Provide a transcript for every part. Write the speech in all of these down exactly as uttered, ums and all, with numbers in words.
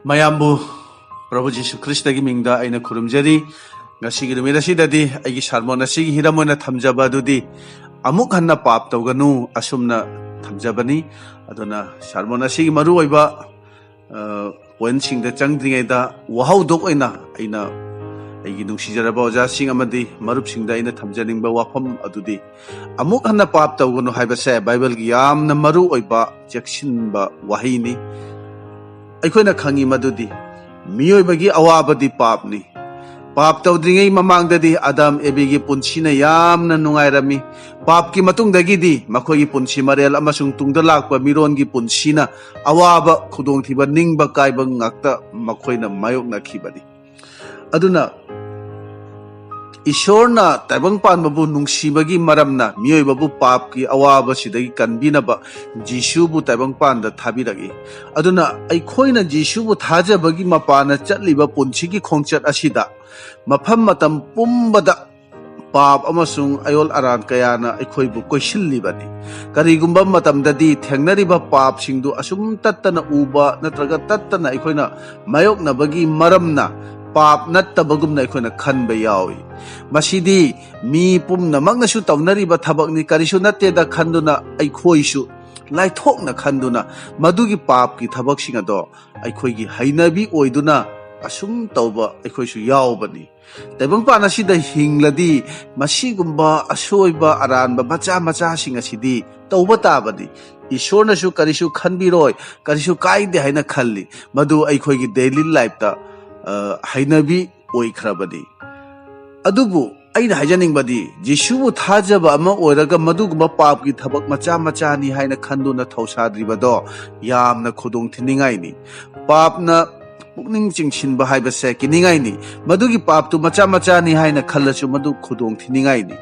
ꯃꯌꯥꯝꯕꯨ ꯄ꯭ꯔꯚꯨ ꯖꯤꯁꯨ ꯈ꯭ꯔꯤꯁꯇꯒꯤ ꯃꯤꯡꯗ ꯑꯩꯅ ꯈꯨꯔꯨꯝꯖꯔꯤ꯫ ꯉꯁꯤꯒꯤ ꯅꯨꯃꯤꯠ ꯑꯁꯤꯗꯗꯤ ꯑꯩꯒꯤ ꯁꯥꯔꯃꯣꯟ ꯑꯁꯤꯒꯤ ꯍꯤꯔꯝ ꯑꯣꯏꯅ ꯊꯝꯖꯕ ꯑꯗꯨꯗꯤ, "ꯑꯃꯨꯛ ꯍꯟꯅ ꯄꯥꯞ ꯇꯧꯒꯅꯨ" ꯑꯁꯨꯝꯅ ꯊꯝꯖꯕꯅꯤ꯫ ꯑꯗꯨꯅ ꯁꯥꯔꯃꯣꯟ ꯑꯁꯤꯒꯤ ꯃꯔꯨꯑꯣꯏꯕ, ꯑ, ꯄꯣꯏꯟꯠꯁꯤꯡꯗ ꯆꯪꯗ꯭ꯔꯤꯉꯩꯗ, ꯋꯥꯍꯧꯗꯣꯛ ꯑꯣꯏꯅ ꯑꯩꯅ ꯑꯩꯒꯤ ꯅꯨꯡꯁꯤꯖꯔꯕ ꯑꯣꯖꯥꯁꯤꯡ ꯑꯃꯗꯤ ꯃꯔꯨꯞꯁꯤꯡꯗ ꯑꯩꯅ ꯊꯝꯖꯅꯤꯡꯕ ꯋꯥꯐꯝ ꯑꯗꯨꯗꯤ, "ꯑꯃꯨꯛ ꯍꯟꯅ ꯄꯥꯞ ꯇꯧꯒꯅꯨ" ꯍꯥꯏꯕꯁꯦ ꯕꯥꯏꯕꯜꯒꯤ ꯌꯥꯝꯅ ꯃꯔꯨ ꯑꯣꯏꯕ ꯆꯦꯛꯁꯤꯟꯕ ꯋꯥꯍꯩꯅꯤ꯫ ꯑꯩꯈꯣꯏꯅ ꯈꯪꯉꯤ ꯃꯗꯨꯗꯤ ꯃꯤꯑꯣꯏꯕꯒꯤ ꯑꯋꯥꯕꯗꯤ ꯄꯥꯞꯅꯤ꯫ ꯄꯥꯞ ꯇꯧꯗ꯭ꯔꯤꯉꯩ ꯃꯃꯥꯡꯗꯗꯤ ꯑꯗꯥꯝ ꯑꯦꯕꯤꯒꯤ ꯄꯨꯟꯁꯤꯅ ꯌꯥꯝꯅ ꯅꯨꯡꯉꯥꯏꯔꯝꯃꯤ꯫ ꯄꯥꯞꯀꯤ ꯃꯇꯨꯡꯗꯒꯤꯗꯤ ꯃꯈꯣꯏꯒꯤ ꯄꯨꯟꯁꯤ ꯃꯔꯦꯜ ꯑꯃꯁꯨꯡ ꯇꯨꯡꯗ ꯂꯥꯛꯄ ꯃꯤꯔꯣꯟꯒꯤ ꯄꯨꯟꯁꯤꯅ ꯑꯋꯥꯕ, ꯈꯨꯗꯣꯡꯊꯤꯕ, ꯅꯤꯡꯕ ꯀꯥꯏꯕ ꯉꯥꯛꯇ ꯃꯈꯣꯏꯅ ꯃꯥꯌꯣꯛꯅꯈꯤꯕꯅꯤ꯫ ꯑꯗꯨꯅ ꯏꯁꯣꯔꯅ ꯇꯥꯏꯕꯪ ꯄꯥꯟꯕꯕꯨ ꯅꯨꯡꯁꯤꯕꯒꯤ ꯃꯔꯝꯅ ꯃꯤꯑꯣꯏꯕꯕꯨ ꯄꯥꯞꯀꯤ ꯑꯋꯥꯕꯁꯤꯗꯒꯤ ꯀꯟꯕꯤꯅꯕ ꯖꯤꯁꯨꯕꯨ ꯇꯥꯏꯕꯪ ꯄꯥꯟꯗ ꯊꯥꯕꯤꯔꯛꯏ꯫ ꯑꯗꯨꯅ ꯑꯩꯈꯣꯏꯅ ꯖꯤꯁꯨꯕꯨ ꯊꯥꯖꯕꯒꯤ ꯃꯄꯥꯟꯅ ꯆꯠꯂꯤꯕ ꯄꯨꯟꯁꯤꯒꯤ ꯈꯣꯡꯆꯠ ꯑꯁꯤꯗ ꯃꯐꯝ ꯃꯇꯝ ꯄꯨꯝꯕꯗ ꯄꯥꯞ ꯑꯃꯁꯨꯡ ꯑꯌꯣꯜ ꯑꯔꯥꯟ ꯀꯌꯥꯅ ꯑꯩꯈꯣꯏꯕꯨ ꯀꯣꯏꯁꯤꯜꯂꯤꯕꯅꯤ꯫ ꯀꯔꯤꯒꯨꯝꯕ ꯃꯇꯝꯗꯗꯤ ꯊꯦꯡꯅꯔꯤꯕ ꯄꯥꯞꯁꯤꯡꯗꯨ ꯑꯁꯨꯝ ꯇꯠꯇꯅ ꯎꯕ ꯅꯠꯇ꯭ꯔꯒ ꯇꯠꯇꯅ ꯑꯩꯈꯣꯏꯅ ꯃꯥꯌꯣꯛꯅꯕꯒꯤ ꯃꯔꯝꯅ ꯄꯥꯞ ꯅꯠꯇꯕꯒꯨꯝꯅ ꯑꯩꯈꯣꯏꯅ ꯈꯟꯕ ꯌꯥꯎꯏ꯫ ꯃꯁꯤꯗꯤ ꯃꯤ ꯄꯨꯝꯅꯃꯛꯅꯁꯨ ꯇꯧꯅꯔꯤꯕ ꯊꯕꯛꯅꯤ, ꯀꯔꯤꯁꯨ ꯅꯠꯇꯦꯗ ꯈꯟꯗꯨꯅ ꯑꯩꯈꯣꯏꯁꯨ ꯂꯥꯏꯊꯣꯛꯅ ꯈꯟꯗꯨꯅ ꯃꯗꯨꯒꯤ ꯄꯥꯞꯀꯤ ꯊꯕꯛꯁꯤꯡ ꯑꯗꯣ ꯑꯩꯈꯣꯏꯒꯤ ꯍꯩꯅꯕꯤ ꯑꯣꯏꯗꯨꯅ ꯑꯁꯨꯝ ꯇꯧꯕ ꯑꯩꯈꯣꯏꯁꯨ ꯌꯥꯎꯕꯅꯤ꯫ ꯇꯥꯏꯕꯪꯄꯥꯟ ꯑꯁꯤꯗ ꯍꯤꯡꯂꯗꯤ ꯃꯁꯤꯒꯨꯝꯕ ꯑꯁꯣꯏꯕ ꯑꯔꯥꯟꯕ ꯃꯆꯥ ꯃꯆꯥꯁꯤꯡ ꯑꯁꯤꯗꯤ ꯇꯧꯕ ꯇꯥꯕꯅꯤ꯫ ꯏꯁꯣꯔꯅꯁꯨ ꯀꯔꯤꯁꯨ ꯈꯟꯕꯤꯔꯣꯏ, ꯀꯔꯤꯁꯨ ꯀꯥꯏꯗꯦ ꯍꯥꯏꯅ ꯈꯜꯂꯤ꯫ ꯃꯗꯨ ꯑꯩꯈꯣꯏꯒꯤ ꯗꯦꯂꯤ ꯂꯥꯏꯐꯇ, ꯑ, ꯍꯩꯅꯕꯤ ꯑꯣꯏꯈ꯭ꯔꯕꯅꯤ꯫ ꯑꯗꯨꯕꯨ ꯑꯩꯅ ꯍꯥꯏꯖꯅꯤꯡꯕꯗꯤ, ꯖꯤꯁꯨꯕꯨ ꯊꯥꯖꯕ ꯑꯃ ꯑꯣꯏꯔꯒ ꯃꯗꯨꯒꯨꯝꯕ ꯄꯥꯞꯀꯤ ꯊꯕꯛ ꯃꯆꯥ ꯃꯆꯥꯅꯤ ꯍꯥꯏꯅ ꯈꯟꯗꯨꯅ ꯊꯧꯁꯥꯗ꯭ꯔꯤꯕꯗꯣ ꯌꯥꯝꯅ ꯈꯨꯗꯣꯡ ꯊꯤꯅꯤꯡꯉꯥꯏꯅꯤ꯫ ꯄꯥꯞꯅ ꯄꯨꯛꯅꯤꯡ ꯆꯤꯡꯁꯤꯟꯕ ꯍꯥꯏꯕꯁꯦ ꯀꯤꯅꯤꯡꯉꯥꯏꯅꯤ꯫ ꯃꯗꯨꯒꯤ ꯄꯥꯞꯇꯨ ꯃꯆꯥ ꯃꯆꯥꯅꯤ ꯍꯥꯏꯅ ꯈꯜꯂꯁꯨ ꯃꯗꯨ ꯈꯨꯗꯣꯡ ꯊꯤꯅꯤꯡꯉꯥꯏꯅꯤ꯫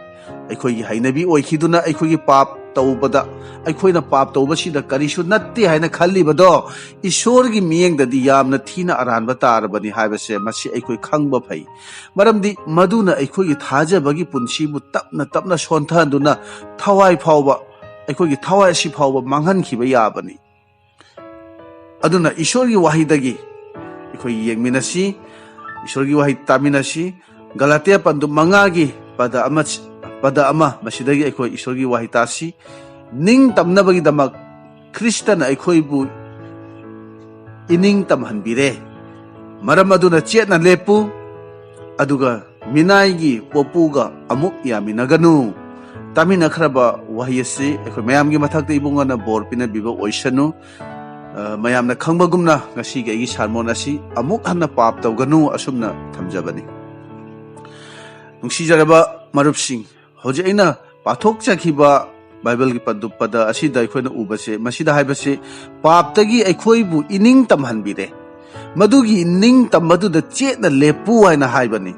ꯑꯩꯈꯣꯏꯒꯤ ꯍꯩꯅꯕꯤ ꯑꯣꯏꯈꯤꯗꯨꯅ ꯑꯩꯈꯣꯏꯒꯤ ꯄꯥꯞ ꯇꯧꯕꯗ, ꯑꯩꯈꯣꯏꯅ ꯄꯥꯞ ꯇꯧꯕꯁꯤꯗ ꯀꯔꯤꯁꯨ ꯅꯠꯇꯦ ꯍꯥꯏꯅ ꯈꯜꯂꯤꯕꯗꯣ ꯏꯁꯣꯔꯒꯤ ꯃꯤꯠꯌꯦꯡꯗꯗꯤ ꯌꯥꯝꯅ ꯊꯤꯅ ꯑꯔꯥꯟꯕ ꯇꯥꯔꯕꯅꯤ ꯍꯥꯏꯕꯁꯦ ꯃꯁꯤ ꯑꯩꯈꯣꯏ ꯈꯪꯕ ꯐꯩ꯫ ꯃꯔꯝꯗꯤ ꯃꯗꯨꯅ ꯑꯩꯈꯣꯏꯒꯤ ꯊꯥꯖꯕꯒꯤ ꯄꯨꯟꯁꯤꯕꯨ ꯇꯞꯅ ꯇꯞꯅ ꯁꯣꯟꯊꯍꯟꯗꯨꯅ ꯊꯋꯥꯏ ꯐꯥꯎꯕ, ꯑꯩꯈꯣꯏꯒꯤ ꯊꯋꯥꯏ ꯑꯁꯤ ꯐꯥꯎꯕ ꯃꯥꯡꯍꯟꯈꯤꯕ ꯌꯥꯕꯅꯤ꯫ ꯑꯗꯨꯅ ꯏꯁꯣꯔꯒꯤ ꯋꯥꯍꯩꯗꯒꯤ ꯑꯩꯈꯣꯏ ꯌꯦꯡꯃꯤꯟꯅꯁꯤ, ꯏꯁꯣꯔꯒꯤ ꯋꯥꯍꯩ ꯇꯥꯃꯤꯟꯅꯁꯤ꯫ ꯒꯂꯥꯇꯤꯌꯥ ꯄꯟꯗꯨꯞ ꯃꯉꯥꯒꯤ ꯄꯗ ꯑꯃ, ꯄꯗ ꯑꯃ, ꯃꯁꯤꯗꯒꯤ ꯑꯩꯈꯣꯏ ꯏꯁꯣꯔꯒꯤ ꯋꯥꯍꯩ ꯇꯥꯁꯤ꯫ "ꯅꯤꯡꯇꯝꯅꯕꯒꯤꯗꯃꯛ ꯈ꯭ꯔꯤꯁꯇꯅ ꯑꯩꯈꯣꯏꯕꯨ ꯏꯅꯤꯡ ꯇꯝꯍꯟꯕꯤꯔꯦ꯫ ꯃꯔꯝ ꯑꯗꯨꯅ ꯆꯦꯠꯅ ꯂꯦꯞꯄꯨ, ꯑꯗꯨꯒ ꯃꯤꯅꯥꯏꯒꯤ ꯄꯣꯄꯨꯒ ꯑꯃꯨꯛ ꯌꯥꯃꯤꯟꯅꯒꯅꯨ"꯫ ꯇꯥꯃꯤꯟꯅꯈ꯭ꯔꯕ ꯋꯥꯍꯩ ꯑꯁꯤ ꯑꯩꯈꯣꯏ ꯃꯌꯥꯝꯒꯤ ꯃꯊꯛꯇ ꯏꯕꯨꯡꯉꯣꯅ ꯕꯣꯔ ꯄꯤꯅꯕꯤꯕ ꯑꯣꯏꯁꯅꯨ꯫ ꯑ, ꯃꯌꯥꯝꯅ ꯈꯪꯕꯒꯨꯝꯅ ꯉꯁꯤꯒꯤ ꯑꯩꯒꯤ ꯁꯥꯔꯃꯣꯟ ꯑꯁꯤ "ꯑꯃꯨꯛ ꯍꯟꯅ ꯄꯥꯞ ꯇꯧꯒꯅꯨ" ꯑꯁꯨꯝꯅ ꯊꯝꯖꯕꯅꯤ꯫ ꯅꯨꯡꯁꯤꯖꯔꯕ ꯃꯔꯨꯞꯁꯤꯡ, ꯍꯧꯖꯤꯛ ꯑꯩꯅ ꯄꯥꯊꯣꯛꯆꯈꯤꯕ ꯕꯥꯏꯕꯜꯒꯤ ꯄꯟꯗꯨꯞ ꯄꯗ ꯑꯁꯤꯗ ꯑꯩꯈꯣꯏꯅ ꯎꯕꯁꯦ, ꯃꯁꯤꯗ ꯍꯥꯏꯕꯁꯦ, "ꯄꯥꯞꯇꯒꯤ ꯑꯩꯈꯣꯏꯕꯨ ꯏꯅꯤꯡ ꯇꯝꯍꯟꯕꯤꯔꯦ, ꯃꯗꯨꯒꯤ ꯅꯤꯡꯇꯝꯕꯗꯨꯗ ꯆꯦꯠꯅ ꯂꯦꯞꯄꯨ" ꯍꯥꯏꯅ ꯍꯥꯏꯕꯅꯤ꯫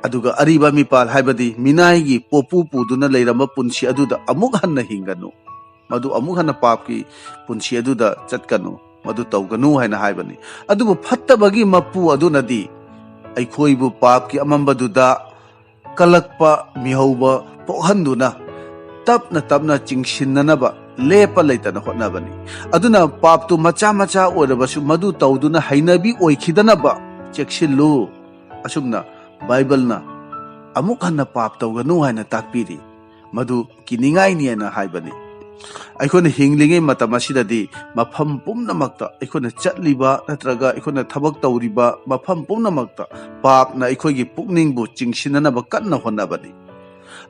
ꯑꯗꯨꯒ ꯑꯔꯤꯕ ꯃꯤꯄꯥꯜ, ꯍꯥꯏꯕꯗꯤ ꯃꯤꯅꯥꯏꯒꯤ ꯄꯣꯄꯨ ꯄꯨꯗꯨꯅ ꯂꯩꯔꯝꯕ ꯄꯨꯟꯁꯤ ꯑꯗꯨꯗ ꯑꯃꯨꯛ ꯍꯟꯅ ꯍꯤꯡꯒꯅꯨ, ꯃꯗꯨ ꯑꯃꯨꯛ ꯍꯟꯅ ꯄꯥꯞꯀꯤ ꯄꯨꯟꯁꯤ ꯑꯗꯨꯗ ꯆꯠꯀꯅꯨ, ꯃꯗꯨ ꯇꯧꯒꯅꯨ ꯍꯥꯏꯅ ꯍꯥꯏꯕꯅꯤ꯫ ꯑꯗꯨꯕꯨ ꯐꯠꯇꯕꯒꯤ ꯃꯄꯨ ꯑꯗꯨꯅꯗꯤ ꯑꯩꯈꯣꯏꯕꯨ ꯄꯥꯞꯀꯤ ꯑꯃꯝꯕꯗꯨꯗ ꯀꯜꯂꯛꯄ ꯃꯤꯍꯧꯕ ꯄꯣꯛꯍꯟꯗꯨꯅ ꯇꯞꯅ ꯇꯞꯅ ꯆꯤꯡꯁꯤꯟꯅꯅꯕ ꯂꯦꯞꯄ ꯂꯩꯇꯅ ꯍꯣꯠꯅꯕꯅꯤ꯫ ꯑꯗꯨꯅ ꯄꯥꯞꯇꯨ ꯃꯆꯥ ꯃꯆꯥ ꯑꯣꯏꯔꯕꯁꯨ ꯃꯗꯨ ꯇꯧꯗꯨꯅ ꯍꯩꯅꯕꯤ ꯑꯣꯏꯈꯤꯗꯅꯕ ꯆꯦꯛꯁꯤꯜꯂꯨ꯫ ꯑꯁꯨꯝꯅ ꯕꯥꯏꯕꯜꯅ "ꯑꯃꯨꯛ ꯍꯟꯅ ꯄꯥꯞ ꯇꯧꯒꯅꯨ" ꯍꯥꯏꯅ ꯇꯥꯛꯄꯤꯔꯤ꯫ ꯃꯗꯨ ꯀꯤꯅꯤꯡꯉꯥꯏꯅꯤ ꯍꯥꯏꯅ ꯍꯥꯏꯕꯅꯤ꯫ ꯑꯩꯈꯣꯏꯅ ꯍꯤꯡꯂꯤꯉꯩ ꯃꯇꯝ ꯑꯁꯤꯗꯗꯤ ꯃꯐꯝ ꯄꯨꯝꯅꯃꯛꯇ, ꯑꯩꯈꯣꯏꯅ ꯆꯠꯂꯤꯕ ꯅꯠꯇ꯭ꯔꯒ ꯑꯩꯈꯣꯏꯅ ꯊꯕꯛ ꯇꯧꯔꯤꯕ ꯃꯐꯝ ꯄꯨꯝꯅꯃꯛꯇ ꯄꯥꯞꯅ ꯑꯩꯈꯣꯏꯒꯤ ꯄꯨꯛꯅꯤꯡꯕꯨ ꯆꯤꯡꯁꯤꯟꯅꯅꯕ ꯀꯟꯅ ꯍꯣꯠꯅꯕꯅꯤ꯫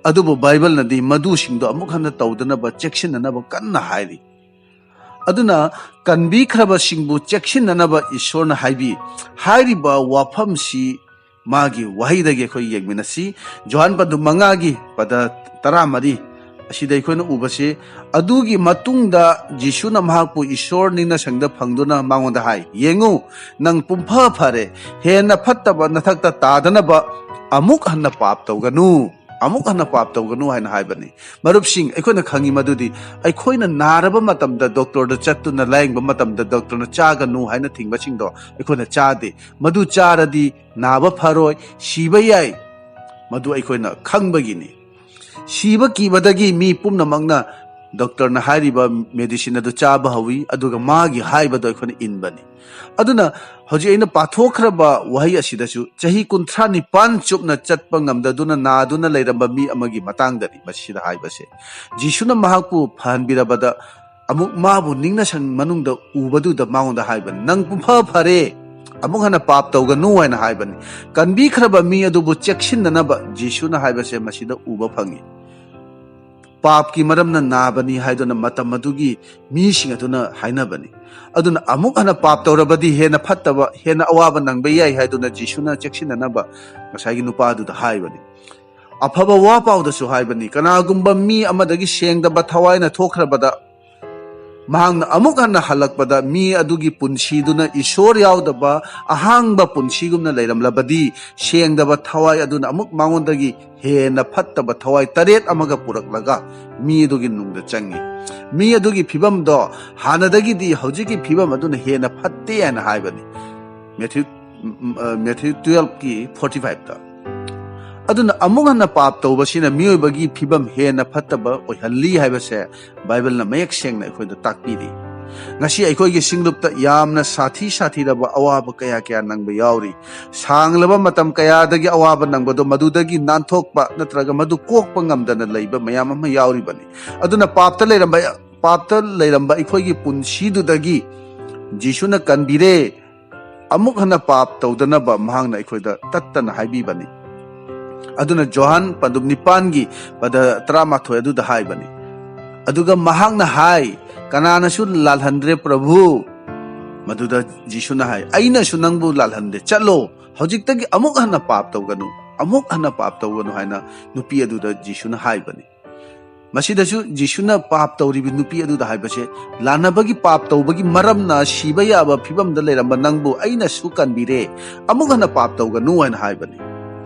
ꯑꯗꯨꯕꯨ ꯕꯥꯏꯕꯜꯅꯗꯤ ꯃꯗꯨꯁꯤꯡꯗꯣ ꯑꯃꯨꯛ ꯍꯟꯅ ꯇꯧꯗꯅꯕ ꯆꯦꯛꯁꯤꯟꯅꯅꯕ ꯀꯟꯅ ꯍꯥꯏꯔꯤ꯫ ꯑꯗꯨꯅ ꯀꯟꯕꯤꯈ꯭ꯔꯕꯁꯤꯡꯕꯨ ꯆꯦꯛꯁꯤꯟꯅꯅꯕ ꯏꯁꯣꯔꯅ ꯍꯥꯏꯕꯤ꯫ ꯍꯥꯏꯔꯤꯕ ꯋꯥꯐꯝꯁꯤ ꯃꯥꯒꯤ ꯋꯥꯍꯩꯗꯒꯤ ꯑꯩꯈꯣꯏ ꯌꯦꯡꯃꯤꯟꯅꯁꯤ꯫ ꯖꯣꯍꯥꯟ ꯄꯟꯗꯨꯞ ꯃꯉꯥꯒꯤ ꯄꯗ ꯇꯔꯥꯃꯔꯤ ꯑꯁꯤꯗ ꯑꯩꯈꯣꯏꯅ ꯎꯕꯁꯤ, ꯑꯗꯨꯒꯤ ꯃꯇꯨꯡꯗ ꯖꯤꯁꯨꯅ ꯃꯍꯥꯛꯄꯨ ꯏꯁꯣꯔ ꯅꯤꯡꯅꯁꯪꯗ ꯐꯪꯗꯨꯅ ꯃꯉꯣꯟꯗ ꯍꯥꯏ, "ꯌꯦꯡꯉꯨ, ꯅꯪ ꯄꯨꯝꯐ ꯐꯔꯦ, ꯍꯦꯟꯅ ꯐꯠꯇꯕ ꯅꯊꯛꯇ ꯇꯥꯗꯅꯕ ꯑꯃꯨꯛ ꯍꯟꯅ ꯄꯥꯞ ꯇꯧꯒꯅꯨ, ꯑꯃꯨꯛ ꯍꯟꯅ ꯄꯥꯞ ꯇꯧꯒꯅꯨ" ꯍꯥꯏꯅ ꯍꯥꯏꯕꯅꯤ꯫ ꯃꯔꯨꯞꯁꯤꯡ, ꯑꯩꯈꯣꯏꯅ ꯈꯪꯉꯤ ꯃꯗꯨꯗꯤ ꯑꯩꯈꯣꯏꯅ ꯅꯥꯔꯕ ꯃꯇꯝꯗ ꯗꯣꯛꯇꯔꯗ ꯆꯠꯇꯨꯅ ꯂꯥꯌꯦꯡꯕ ꯃꯇꯝꯗ ꯗꯣꯛꯇꯔꯅ "ꯆꯥꯒꯅꯨ" ꯍꯥꯏꯅ ꯊꯤꯡꯕꯁꯤꯡꯗꯣ ꯑꯩꯈꯣꯏꯅ ꯆꯥꯗꯦ꯫ ꯃꯗꯨ ꯆꯥꯔꯗꯤ ꯅꯥꯕ ꯐꯔꯣꯏ, ꯁꯤꯕ ꯌꯥꯏ꯫ ꯃꯗꯨ ꯑꯩꯈꯣꯏꯅ ꯈꯪꯕꯒꯤꯅꯤ꯫ ꯁꯤꯕ ꯀꯤꯕꯗꯒꯤ ꯃꯤ ꯄꯨꯝꯅꯃꯛꯅ ꯗꯣꯛꯇꯔꯅ ꯍꯥꯏꯔꯤꯕ ꯃꯦꯗꯤꯁꯤꯟ ꯑꯗꯨ ꯆꯥꯕ ꯍꯧꯏ, ꯑꯗꯨꯒ ꯃꯥꯒꯤ ꯍꯥꯏꯕꯗꯣ ꯑꯩꯈꯣꯏꯅ ꯏꯟꯕꯅꯤ꯫ ꯑꯗꯨꯅ ꯍꯧꯖꯤꯛ ꯑꯩꯅ ꯄꯥꯊꯣꯛꯈ꯭ꯔꯕ ꯋꯥꯍꯩ ꯑꯁꯤꯗꯁꯨ ꯆꯍꯤ ꯀꯨꯟꯊ꯭ꯔꯥ ꯅꯤꯄꯥꯟ ꯆꯨꯞꯅ ꯆꯠꯄ ꯉꯝꯗꯗꯨꯅ ꯅꯥꯗꯨꯅ ꯂꯩꯔꯝꯕ ꯃꯤ ꯑꯃꯒꯤ ꯃꯇꯥꯡꯗꯅꯤ ꯃꯁꯤꯗ ꯍꯥꯏꯕꯁꯦ꯫ ꯖꯤꯁꯨꯅ ꯃꯍꯥꯛꯄꯨ ꯐꯍꯟꯕꯤꯔꯕꯗ ꯑꯃꯨꯛ ꯃꯥꯕꯨ ꯅꯤꯡꯅ ꯁꯪ ꯃꯅꯨꯡꯗ ꯎꯕꯗꯨꯗ ꯃꯉꯣꯟꯗ ꯍꯥꯏꯕꯅꯤ, "ꯅꯪ ꯄꯨꯝꯐ ꯐꯔꯦ, ꯑꯃꯨꯛ ꯍꯟꯅ ꯄꯥꯞ ꯇꯧꯒꯅꯨ" ꯍꯥꯏꯅ ꯍꯥꯏꯕꯅꯤ꯫ ꯀꯟꯕꯤꯈ꯭ꯔꯕ ꯃꯤ ꯑꯗꯨꯕꯨ ꯆꯦꯛꯁꯤꯟꯅꯅꯕ ꯖꯤꯁꯨꯅ ꯍꯥꯏꯕꯁꯦ ꯃꯁꯤꯗ ꯎꯕ ꯐꯪꯉꯤ꯫ ꯄꯥꯞꯀꯤ ꯃꯔꯝꯅ ꯅꯥꯕꯅꯤ ꯍꯥꯏꯗꯨꯅ ꯃꯇꯝ ꯑꯗꯨꯒꯤ ꯃꯤꯁꯤꯡ ꯑꯗꯨꯅ ꯍꯥꯏꯅꯕꯅꯤ꯫ ꯑꯗꯨꯅ ꯑꯃꯨꯛ ꯍꯟꯅ ꯄꯥꯞ ꯇꯧꯔꯕꯗꯤ ꯍꯦꯟꯅ ꯐꯠꯇꯕ, ꯍꯦꯟꯅ ꯑꯋꯥꯕ ꯅꯪꯕ ꯌꯥꯏ ꯍꯥꯏꯗꯨꯅ ꯖꯤꯁꯨꯅ ꯆꯦꯛꯁꯤꯟꯅꯅꯕ ꯉꯁꯥꯏꯒꯤ ꯅꯨꯄꯥ ꯑꯗꯨꯗ ꯍꯥꯏꯕꯅꯤ꯫ ꯑꯐꯕ ꯋꯥ ꯄꯥꯎꯗꯁꯨ ꯍꯥꯏꯕꯅꯤ, ꯀꯅꯥꯒꯨꯝꯕ ꯃꯤ ꯑꯃꯗꯒꯤ ꯁꯦꯡꯗꯕ ꯊꯋꯥꯏꯅ ꯊꯣꯛꯈ꯭ꯔꯕꯗ ꯃꯍꯥꯛꯅ ꯑꯃꯨꯛ ꯍꯟꯅ ꯍꯜꯂꯛꯄꯗ ꯃꯤ ꯑꯗꯨꯒꯤ ꯄꯨꯟꯁꯤꯗꯨꯅ ꯏꯁꯣꯔ ꯌꯥꯎꯗꯕ ꯑꯍꯥꯡꯕ ꯄꯨꯟꯁꯤꯒꯨꯝꯅ ꯂꯩꯔꯝꯂꯕꯗꯤ, ꯁꯦꯡꯗꯕ ꯊꯋꯥꯏ ꯑꯗꯨꯅ ꯑꯃꯨꯛ ꯃꯉꯣꯟꯗꯒꯤ ꯍꯦꯟꯅ ꯐꯠꯇꯕ ꯊꯋꯥꯏ ꯇꯔꯦꯠ ꯑꯃꯒ ꯄꯨꯔꯛꯂꯒ ꯃꯤ ꯑꯗꯨꯒꯤ ꯅꯨꯡꯗ ꯆꯪꯉꯤ꯫ ꯃꯤ ꯑꯗꯨꯒꯤ ꯐꯤꯕꯝꯗꯣ ꯍꯥꯟꯅꯗꯒꯤꯗꯤ ꯍꯧꯖꯤꯛꯀꯤ ꯐꯤꯕꯝ ꯑꯗꯨꯅ ꯍꯦꯟꯅ ꯐꯠꯇꯦ ꯍꯥꯏꯅ ꯍꯥꯏꯕꯅꯤ꯫ ꯃꯦꯊ꯭ꯌꯨ, ꯎꯝ, ꯎꯝ, ꯑ, ꯃꯦꯊ꯭ꯌꯨ twelve ꯀꯤ forty five ꯇ꯫ ꯑꯗꯨꯅ ꯑꯃꯨꯛ ꯍꯟꯅ ꯄꯥꯞ ꯇꯧꯕꯁꯤꯅ ꯃꯤꯑꯣꯏꯕꯒꯤ ꯐꯤꯕꯝ ꯍꯦꯟꯅ ꯐꯠꯇꯕ ꯑꯣꯏꯍꯜꯂꯤ ꯍꯥꯏꯕꯁꯦ ꯕꯥꯏꯕꯜꯅ ꯃꯌꯦꯛ ꯁꯦꯡꯅ ꯑꯩꯈꯣꯏꯗ ꯇꯥꯛꯄꯤꯔꯤ꯫ ꯉꯁꯤ ꯑꯩꯈꯣꯏꯒꯤ ꯁꯤꯡꯂꯨꯞꯇ ꯌꯥꯝꯅ ꯁꯥꯊꯤ ꯁꯥꯊꯤꯔꯕ ꯑꯋꯥꯕ ꯀꯌꯥ ꯀꯌꯥ ꯅꯪꯕ ꯌꯥꯎꯔꯤ꯫ ꯁꯥꯡꯂꯕ ꯃꯇꯝ ꯀꯌꯥꯗꯒꯤ ꯑꯋꯥꯕ ꯅꯪꯕꯗꯣ ꯃꯗꯨꯗꯒꯤ ꯅꯥꯟꯊꯣꯛꯄ ꯅꯠꯇ꯭ꯔꯒ ꯃꯗꯨ ꯀꯣꯛꯄ ꯉꯝꯗꯅ ꯂꯩꯕ ꯃꯌꯥꯝ ꯑꯃ ꯌꯥꯎꯔꯤꯕꯅꯤ꯫ ꯑꯗꯨꯅ ꯄꯥꯞꯇ ꯂꯩꯔꯝꯕ, ꯄꯥꯞꯇ ꯂꯩꯔꯝꯕ ꯑꯩꯈꯣꯏꯒꯤ ꯄꯨꯟꯁꯤꯗꯨꯗꯒꯤ ꯖꯤꯁꯨꯅ ꯀꯟꯕꯤꯔꯦ꯫ ꯑꯃꯨꯛ ꯍꯟꯅ ꯄꯥꯞ ꯇꯧꯗꯅꯕ ꯃꯍꯥꯛꯅ ꯑꯩꯈꯣꯏꯗ ꯇꯠꯇꯅ ꯍꯥꯏꯕꯤꯕꯅꯤ꯫ ꯑꯗꯨꯅ ꯖꯣꯍꯥꯟ ꯄꯟꯗꯨꯞ ꯅꯤꯄꯥꯟꯒꯤ ꯄꯗ ꯇꯔꯥꯃꯥꯊꯣꯏ ꯑꯗꯨꯗ ꯍꯥꯏꯕꯅꯤ꯫ ꯑꯗꯨꯒ ꯃꯍꯥꯛꯅ ꯍꯥꯏ, "ꯀꯅꯥꯅꯁꯨ ꯂꯥꯜꯍꯟꯗ꯭ꯔꯦ ꯄ꯭ꯔꯚꯨ?" ꯃꯗꯨꯗ ꯖꯤꯁꯨꯅ ꯍꯥꯏ, "ꯑꯩꯅꯁꯨ ꯅꯪꯕꯨ ꯂꯥꯜꯍꯟꯗꯦ, ꯆꯠꯂꯣ, ꯍꯧꯖꯤꯛꯇꯒꯤ ꯑꯃꯨꯛ ꯍꯟꯅ ꯄꯥꯞ ꯇꯧꯒꯅꯨ, ꯑꯃꯨꯛ ꯍꯟꯅ ꯄꯥꯞ ꯇꯧꯒꯅꯨ" ꯍꯥꯏꯅ ꯅꯨꯄꯤ ꯑꯗꯨꯗ ꯖꯤꯁꯨꯅ ꯍꯥꯏꯕꯅꯤ꯫ ꯃꯁꯤꯗꯁꯨ ꯖꯤꯁꯨꯅ ꯄꯥꯞ ꯇꯧꯔꯤꯕ ꯅꯨꯄꯤ ꯑꯗꯨꯗ ꯍꯥꯏꯕꯁꯦ, "ꯂꯥꯟꯅꯕꯒꯤ ꯄꯥꯞ ꯇꯧꯕꯒꯤ ꯃꯔꯝꯅ ꯁꯤꯕ ꯌꯥꯕ ꯐꯤꯕꯝꯗ ꯂꯩꯔꯝꯕ ꯅꯪꯕꯨ ꯑꯩꯅꯁꯨ ꯀꯟꯕꯤꯔꯦ, ꯑꯃꯨꯛ ꯍꯟꯅ ꯄꯥꯞ ꯇꯧꯒꯅꯨ" ꯍꯥꯏꯅ ꯍꯥꯏꯕꯅꯤ꯫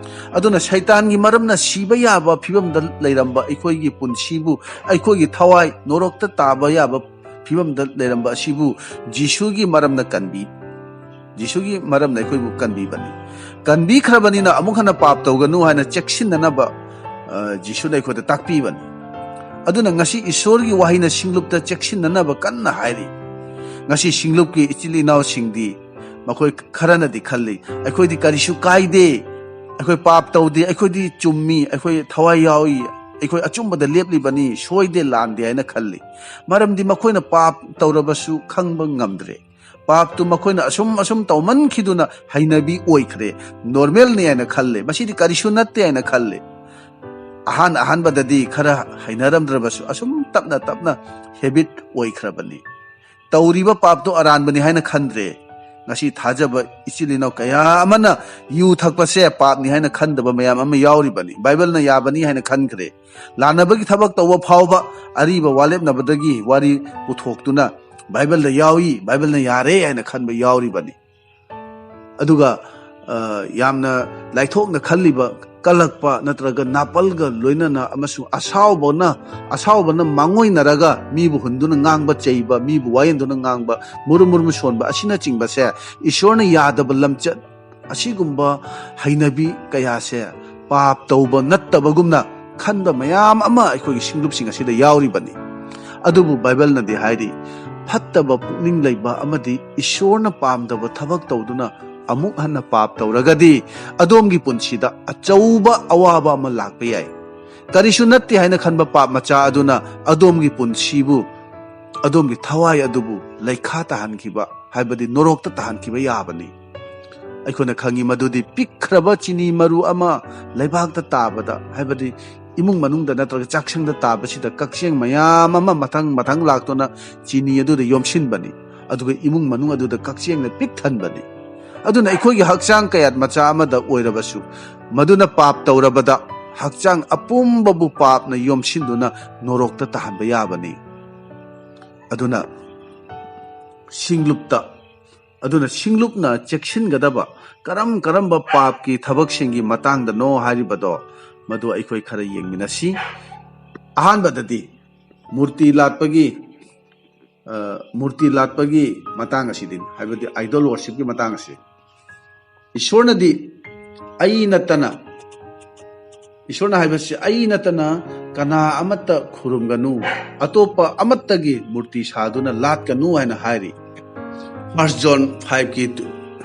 ꯑꯗꯨꯅ ꯁꯩꯇꯥꯟꯒꯤ ꯃꯔꯝꯅ ꯁꯤꯕ ꯌꯥꯕ ꯐꯤꯕꯝꯗ ꯂꯩꯔꯝꯕ ꯑꯩꯈꯣꯏꯒꯤ ꯄꯨꯟꯁꯤꯕꯨ, ꯑꯩꯈꯣꯏꯒꯤ ꯊꯋꯥꯏ ꯅꯣꯔꯣꯛꯇ ꯇꯥꯕ ꯌꯥꯕ ꯐꯤꯕꯝꯗ ꯂꯩꯔꯝꯕ ꯑꯁꯤꯕꯨ ꯖꯤꯁꯨꯒꯤ ꯃꯔꯝꯅ ꯀꯟꯕꯤ, ꯖꯤꯁꯨꯒꯤ ꯃꯔꯝꯅ ꯑꯩꯈꯣꯏꯕꯨ ꯀꯟꯕꯤꯕꯅꯤ꯫ ꯀꯟꯕꯤꯈ꯭ꯔꯕꯅꯤꯅ ꯑꯃꯨꯛ ꯍꯟꯅ ꯄꯥꯞ ꯇꯧꯒꯅꯨ ꯍꯥꯏꯅ ꯆꯦꯛꯁꯤꯟꯅꯅꯕ, ꯑ, ꯖꯤꯁꯨꯅ ꯑꯩꯈꯣꯏꯗ ꯇꯥꯛꯄꯤꯕꯅꯤ꯫ ꯑꯗꯨꯅ ꯉꯁꯤ ꯏꯁꯣꯔꯒꯤ ꯋꯥꯍꯩꯅ ꯁꯤꯡꯂꯨꯞꯇ ꯆꯦꯛꯁꯤꯟꯅꯅꯕ ꯀꯟꯅ ꯍꯥꯏꯔꯤ꯫ ꯉꯁꯤ ꯁꯤꯡꯂꯨꯞꯀꯤ ꯏꯆꯤꯜ ꯏꯅꯥꯎꯁꯤꯡꯗꯤ, ꯃꯈꯣꯏ ꯈꯔꯅꯗꯤ ꯈꯜꯂꯤ, "ꯑꯩꯈꯣꯏꯗꯤ ꯀꯔꯤꯁꯨ ꯀꯥꯏꯗꯦ, ꯑꯩꯈꯣꯏ ꯄꯥꯞ ꯇꯧꯗꯦ, ꯑꯩꯈꯣꯏꯗꯤ ꯆꯨꯝꯃꯤ, ꯑꯩꯈꯣꯏ ꯊꯋꯥꯏ ꯌꯥꯎꯏ, ꯑꯩꯈꯣꯏ ꯑꯆꯨꯝꯕꯗ ꯂꯦꯞꯂꯤꯕꯅꯤ, ꯁꯣꯏꯗꯦ ꯂꯥꯟꯗꯦ" ꯍꯥꯏꯅ ꯈꯜꯂꯤ꯫ ꯃꯔꯝꯗꯤ ꯃꯈꯣꯏꯅ ꯄꯥꯞ ꯇꯧꯔꯕꯁꯨ ꯈꯪꯕ ꯉꯝꯗ꯭ꯔꯦ꯫ ꯄꯥꯞꯇꯨ ꯃꯈꯣꯏꯅ ꯑꯁꯨꯝ ꯑꯁꯨꯝ ꯇꯧꯃꯟꯈꯤꯗꯨꯅ ꯍꯩꯅꯕꯤ ꯑꯣꯏꯈ꯭ꯔꯦ, ꯅꯣꯔꯃꯦꯜꯅꯤ ꯍꯥꯏꯅ ꯈꯜꯂꯦ, ꯃꯁꯤꯗꯤ ꯀꯔꯤꯁꯨ ꯅꯠꯇꯦ ꯍꯥꯏꯅ ꯈꯜꯂꯦ꯫ ꯑꯍꯥꯟ ꯑꯍꯥꯟꯕꯗꯗꯤ ꯈꯔ ꯍꯩꯅꯔꯝꯗ꯭ꯔꯕꯁꯨ ꯑꯁꯨꯝ ꯇꯞꯅ ꯇꯞꯅ ꯍꯦꯕꯤꯠ ꯑꯣꯏꯈ꯭ꯔꯕꯅꯤ꯫ ꯇꯧꯔꯤꯕ ꯄꯥꯞꯇꯨ ꯑꯔꯥꯟꯕꯅꯤ ꯍꯥꯏꯅ ꯈꯟꯗ꯭ꯔꯦ꯫ ꯉꯁꯤ ꯊꯥꯖꯕ ꯏꯆꯤꯜ ꯏꯅꯥꯎ ꯀꯌꯥ ꯑꯃꯅ ꯌꯨ ꯊꯛꯄꯁꯦ ꯄꯥꯞꯅꯤ ꯍꯥꯏꯅ ꯈꯟꯗꯕ ꯃꯌꯥꯝ ꯑꯃ ꯌꯥꯎꯔꯤꯕꯅꯤ꯫ ꯕꯥꯏꯕꯜꯅ ꯌꯥꯕꯅꯤ ꯍꯥꯏꯅ ꯈꯟꯈ꯭ꯔꯦ꯫ ꯂꯥꯟꯅꯕꯒꯤ ꯊꯕꯛ ꯇꯧꯕ ꯐꯥꯎꯕ ꯑꯔꯤꯕ ꯋꯥꯂꯦꯞꯅꯕꯗꯒꯤ ꯋꯥꯔꯤ ꯄꯨꯊꯣꯛꯇꯨꯅ, "ꯕꯥꯏꯕꯜꯗ ꯌꯥꯎꯏ, ꯕꯥꯏꯕꯜꯅ ꯌꯥꯔꯦ" ꯍꯥꯏꯅ ꯈꯟꯕ ꯌꯥꯎꯔꯤꯕꯅꯤ꯫ ꯑꯗꯨꯒ, ꯑ, ꯌꯥꯝꯅ ꯂꯥꯏꯊꯣꯛꯅ ꯈꯜꯂꯤꯕ, ꯀꯜꯂꯛꯄ ꯅꯠꯇ꯭ꯔꯒ ꯅꯥꯄꯜꯒ ꯂꯣꯏꯅꯅ ꯑꯃꯁꯨꯡ ꯑꯁꯥꯎꯕꯅ, ꯑꯁꯥꯎꯕꯅ ꯃꯥꯡꯑꯣꯏꯅꯔꯒ ꯃꯤꯕꯨ ꯍꯨꯟꯗꯨꯅ ꯉꯥꯡꯕ, ꯆꯩꯕ, ꯃꯤꯕꯨ ꯋꯥꯌꯦꯟꯗꯨꯅ ꯉꯥꯡꯕ, ꯃꯨꯔꯨꯝ ꯃꯨꯔꯨꯝ ꯁꯣꯟꯕ ꯑꯁꯤꯅꯆꯤꯡꯕꯁꯦ ꯏꯁꯣꯔꯅ ꯌꯥꯗꯕ ꯂꯝꯆꯠ, ꯑꯁꯤꯒꯨꯝꯕ ꯍꯩꯅꯕꯤ ꯀꯌꯥꯁꯦ ꯄꯥꯞ ꯇꯧꯕ ꯅꯠꯇꯕꯒꯨꯝꯅ ꯈꯟꯕ ꯃꯌꯥꯝ ꯑꯃ ꯑꯩꯈꯣꯏꯒꯤ ꯁꯤꯡꯂꯨꯞꯁꯤꯡ ꯑꯁꯤꯗ ꯌꯥꯎꯔꯤꯕꯅꯤ꯫ ꯑꯗꯨꯕꯨ ꯕꯥꯏꯕꯜꯅꯗꯤ ꯍꯥꯏꯔꯤ, "ꯐꯠꯇꯕ ꯄꯨꯛꯅꯤꯡ ꯂꯩꯕ ꯑꯃꯗꯤ ꯏꯁꯣꯔꯅ ꯄꯥꯝꯗꯕ ꯊꯕꯛ ꯇꯧꯗꯨꯅ ꯑꯃꯨꯛ ꯍꯟꯅ ꯄꯥꯞ ꯇꯧꯔꯒꯗꯤ ꯑꯗꯣꯝꯒꯤ ꯄꯨꯟꯁꯤꯗ ꯑꯆꯧꯕ ꯑꯋꯥꯕ ꯑꯃ ꯂꯥꯛꯄ ꯌꯥꯏ꯫ ꯀꯔꯤꯁꯨ ꯅꯠꯇꯦ ꯍꯥꯏꯅ ꯈꯟꯕ ꯄꯥꯞ ꯃꯆꯥ ꯑꯗꯨꯅ ꯑꯗꯣꯝꯒꯤ ꯄꯨꯟꯁꯤꯕꯨ, ꯑꯗꯣꯝꯒꯤ ꯊꯋꯥꯏ ꯑꯗꯨꯕꯨ ꯂꯩꯈꯥ ꯇꯥꯍꯟꯈꯤꯕ, ꯍꯥꯏꯕꯗꯤ ꯅꯣꯔꯣꯛꯇ ꯇꯥꯍꯟꯈꯤꯕ ꯌꯥꯕꯅꯤ"꯫ ꯑꯩꯈꯣꯏꯅ ꯈꯪꯉꯤ ꯃꯗꯨꯗꯤ ꯄꯤꯛꯈ꯭ꯔꯕ ꯆꯤꯅꯤ ꯃꯔꯨ ꯑꯃ ꯂꯩꯕꯥꯛꯇ ꯇꯥꯕꯗ, ꯍꯥꯏꯕꯗꯤ ꯏꯃꯨꯡ ꯃꯅꯨꯡꯗ ꯅꯠꯇ꯭ꯔꯒ ꯆꯥꯛꯁꯪꯗ ꯇꯥꯕꯁꯤꯗ ꯀꯛꯆꯦꯡ ꯃꯌꯥꯝ ꯑꯃ ꯃꯊꯪ ꯃꯊꯪ ꯂꯥꯛꯇꯨꯅ ꯆꯤꯅꯤ ꯑꯗꯨꯗ ꯌꯣꯝꯁꯤꯟꯕꯅꯤ꯫ ꯑꯗꯨꯒ ꯏꯃꯨꯡ ꯃꯅꯨꯡ ꯑꯗꯨꯗ ꯀꯛꯆꯦꯡꯅ ꯄꯤꯛ ꯊꯟꯕꯅꯤ꯫ ꯑꯗꯨꯅ ꯑꯩꯈꯣꯏꯒꯤ ꯍꯛꯆꯥꯡ ꯀꯌꯥꯠ ꯃꯆꯥ ꯑꯃꯗ ꯑꯣꯏꯔꯕꯁꯨ, ꯃꯗꯨꯅ ꯄꯥꯞ ꯇꯧꯔꯕꯗ ꯍꯛꯆꯥꯡ ꯑꯄꯨꯝꯕꯕꯨ ꯄꯥꯞꯅ ꯌꯣꯝꯁꯤꯟꯗꯨꯅ ꯅꯣꯔꯣꯛꯇ ꯇꯥꯍꯟꯕ ꯌꯥꯕꯅꯤ꯫ ꯑꯗꯨꯅ ꯁꯤꯡꯂꯨꯞꯇ, ꯑꯗꯨꯅ ꯁꯤꯡꯂꯨꯞꯅ ꯆꯦꯛꯁꯤꯟꯒꯗꯕ ꯀꯔꯝ ꯀꯔꯝꯕ ꯄꯥꯞꯀꯤ ꯊꯕꯛꯁꯤꯡꯒꯤ ꯃꯇꯥꯡꯗꯅꯣ ꯍꯥꯏꯔꯤꯕꯗꯣ, ꯃꯗꯨ ꯑꯩꯈꯣꯏ ꯈꯔ ꯌꯦꯡꯃꯤꯟꯅꯁꯤ꯫ ꯑꯍꯥꯟꯕꯗꯗꯤ ꯃꯨꯔꯇꯤ ꯂꯥꯠꯄꯒꯤ, ꯑ, ꯃꯨꯔꯇꯤ ꯂꯥꯠꯄꯒꯤ ꯃꯇꯥꯡ ꯑꯁꯤꯗꯤ, ꯍꯥꯏꯕꯗꯤ ꯑꯥꯏꯗꯣꯜ ꯋꯥꯔꯁꯤꯞꯀꯤ ꯃꯇꯥꯡ ꯑꯁꯤ꯫ ꯏꯁꯣꯔꯅꯗꯤ ꯑꯩ ꯅꯠꯇꯅ, ꯏꯁꯣꯔꯅ ꯍꯥꯏꯕꯁꯤ "ꯑꯩ ꯅꯠꯇꯅ ꯀꯅꯥ ꯑꯃꯠꯇ ꯈꯨꯔꯨꯝꯒꯅꯨ, ꯑꯇꯣꯞꯄ ꯑꯃꯠꯇꯒꯤ ꯃꯨꯔꯇꯤ ꯁꯥꯗꯨꯅ ꯂꯥꯠꯀꯅꯨ ꯍꯥꯏꯅ ꯍꯥꯏꯔꯤ꯫ First John five ꯀꯤ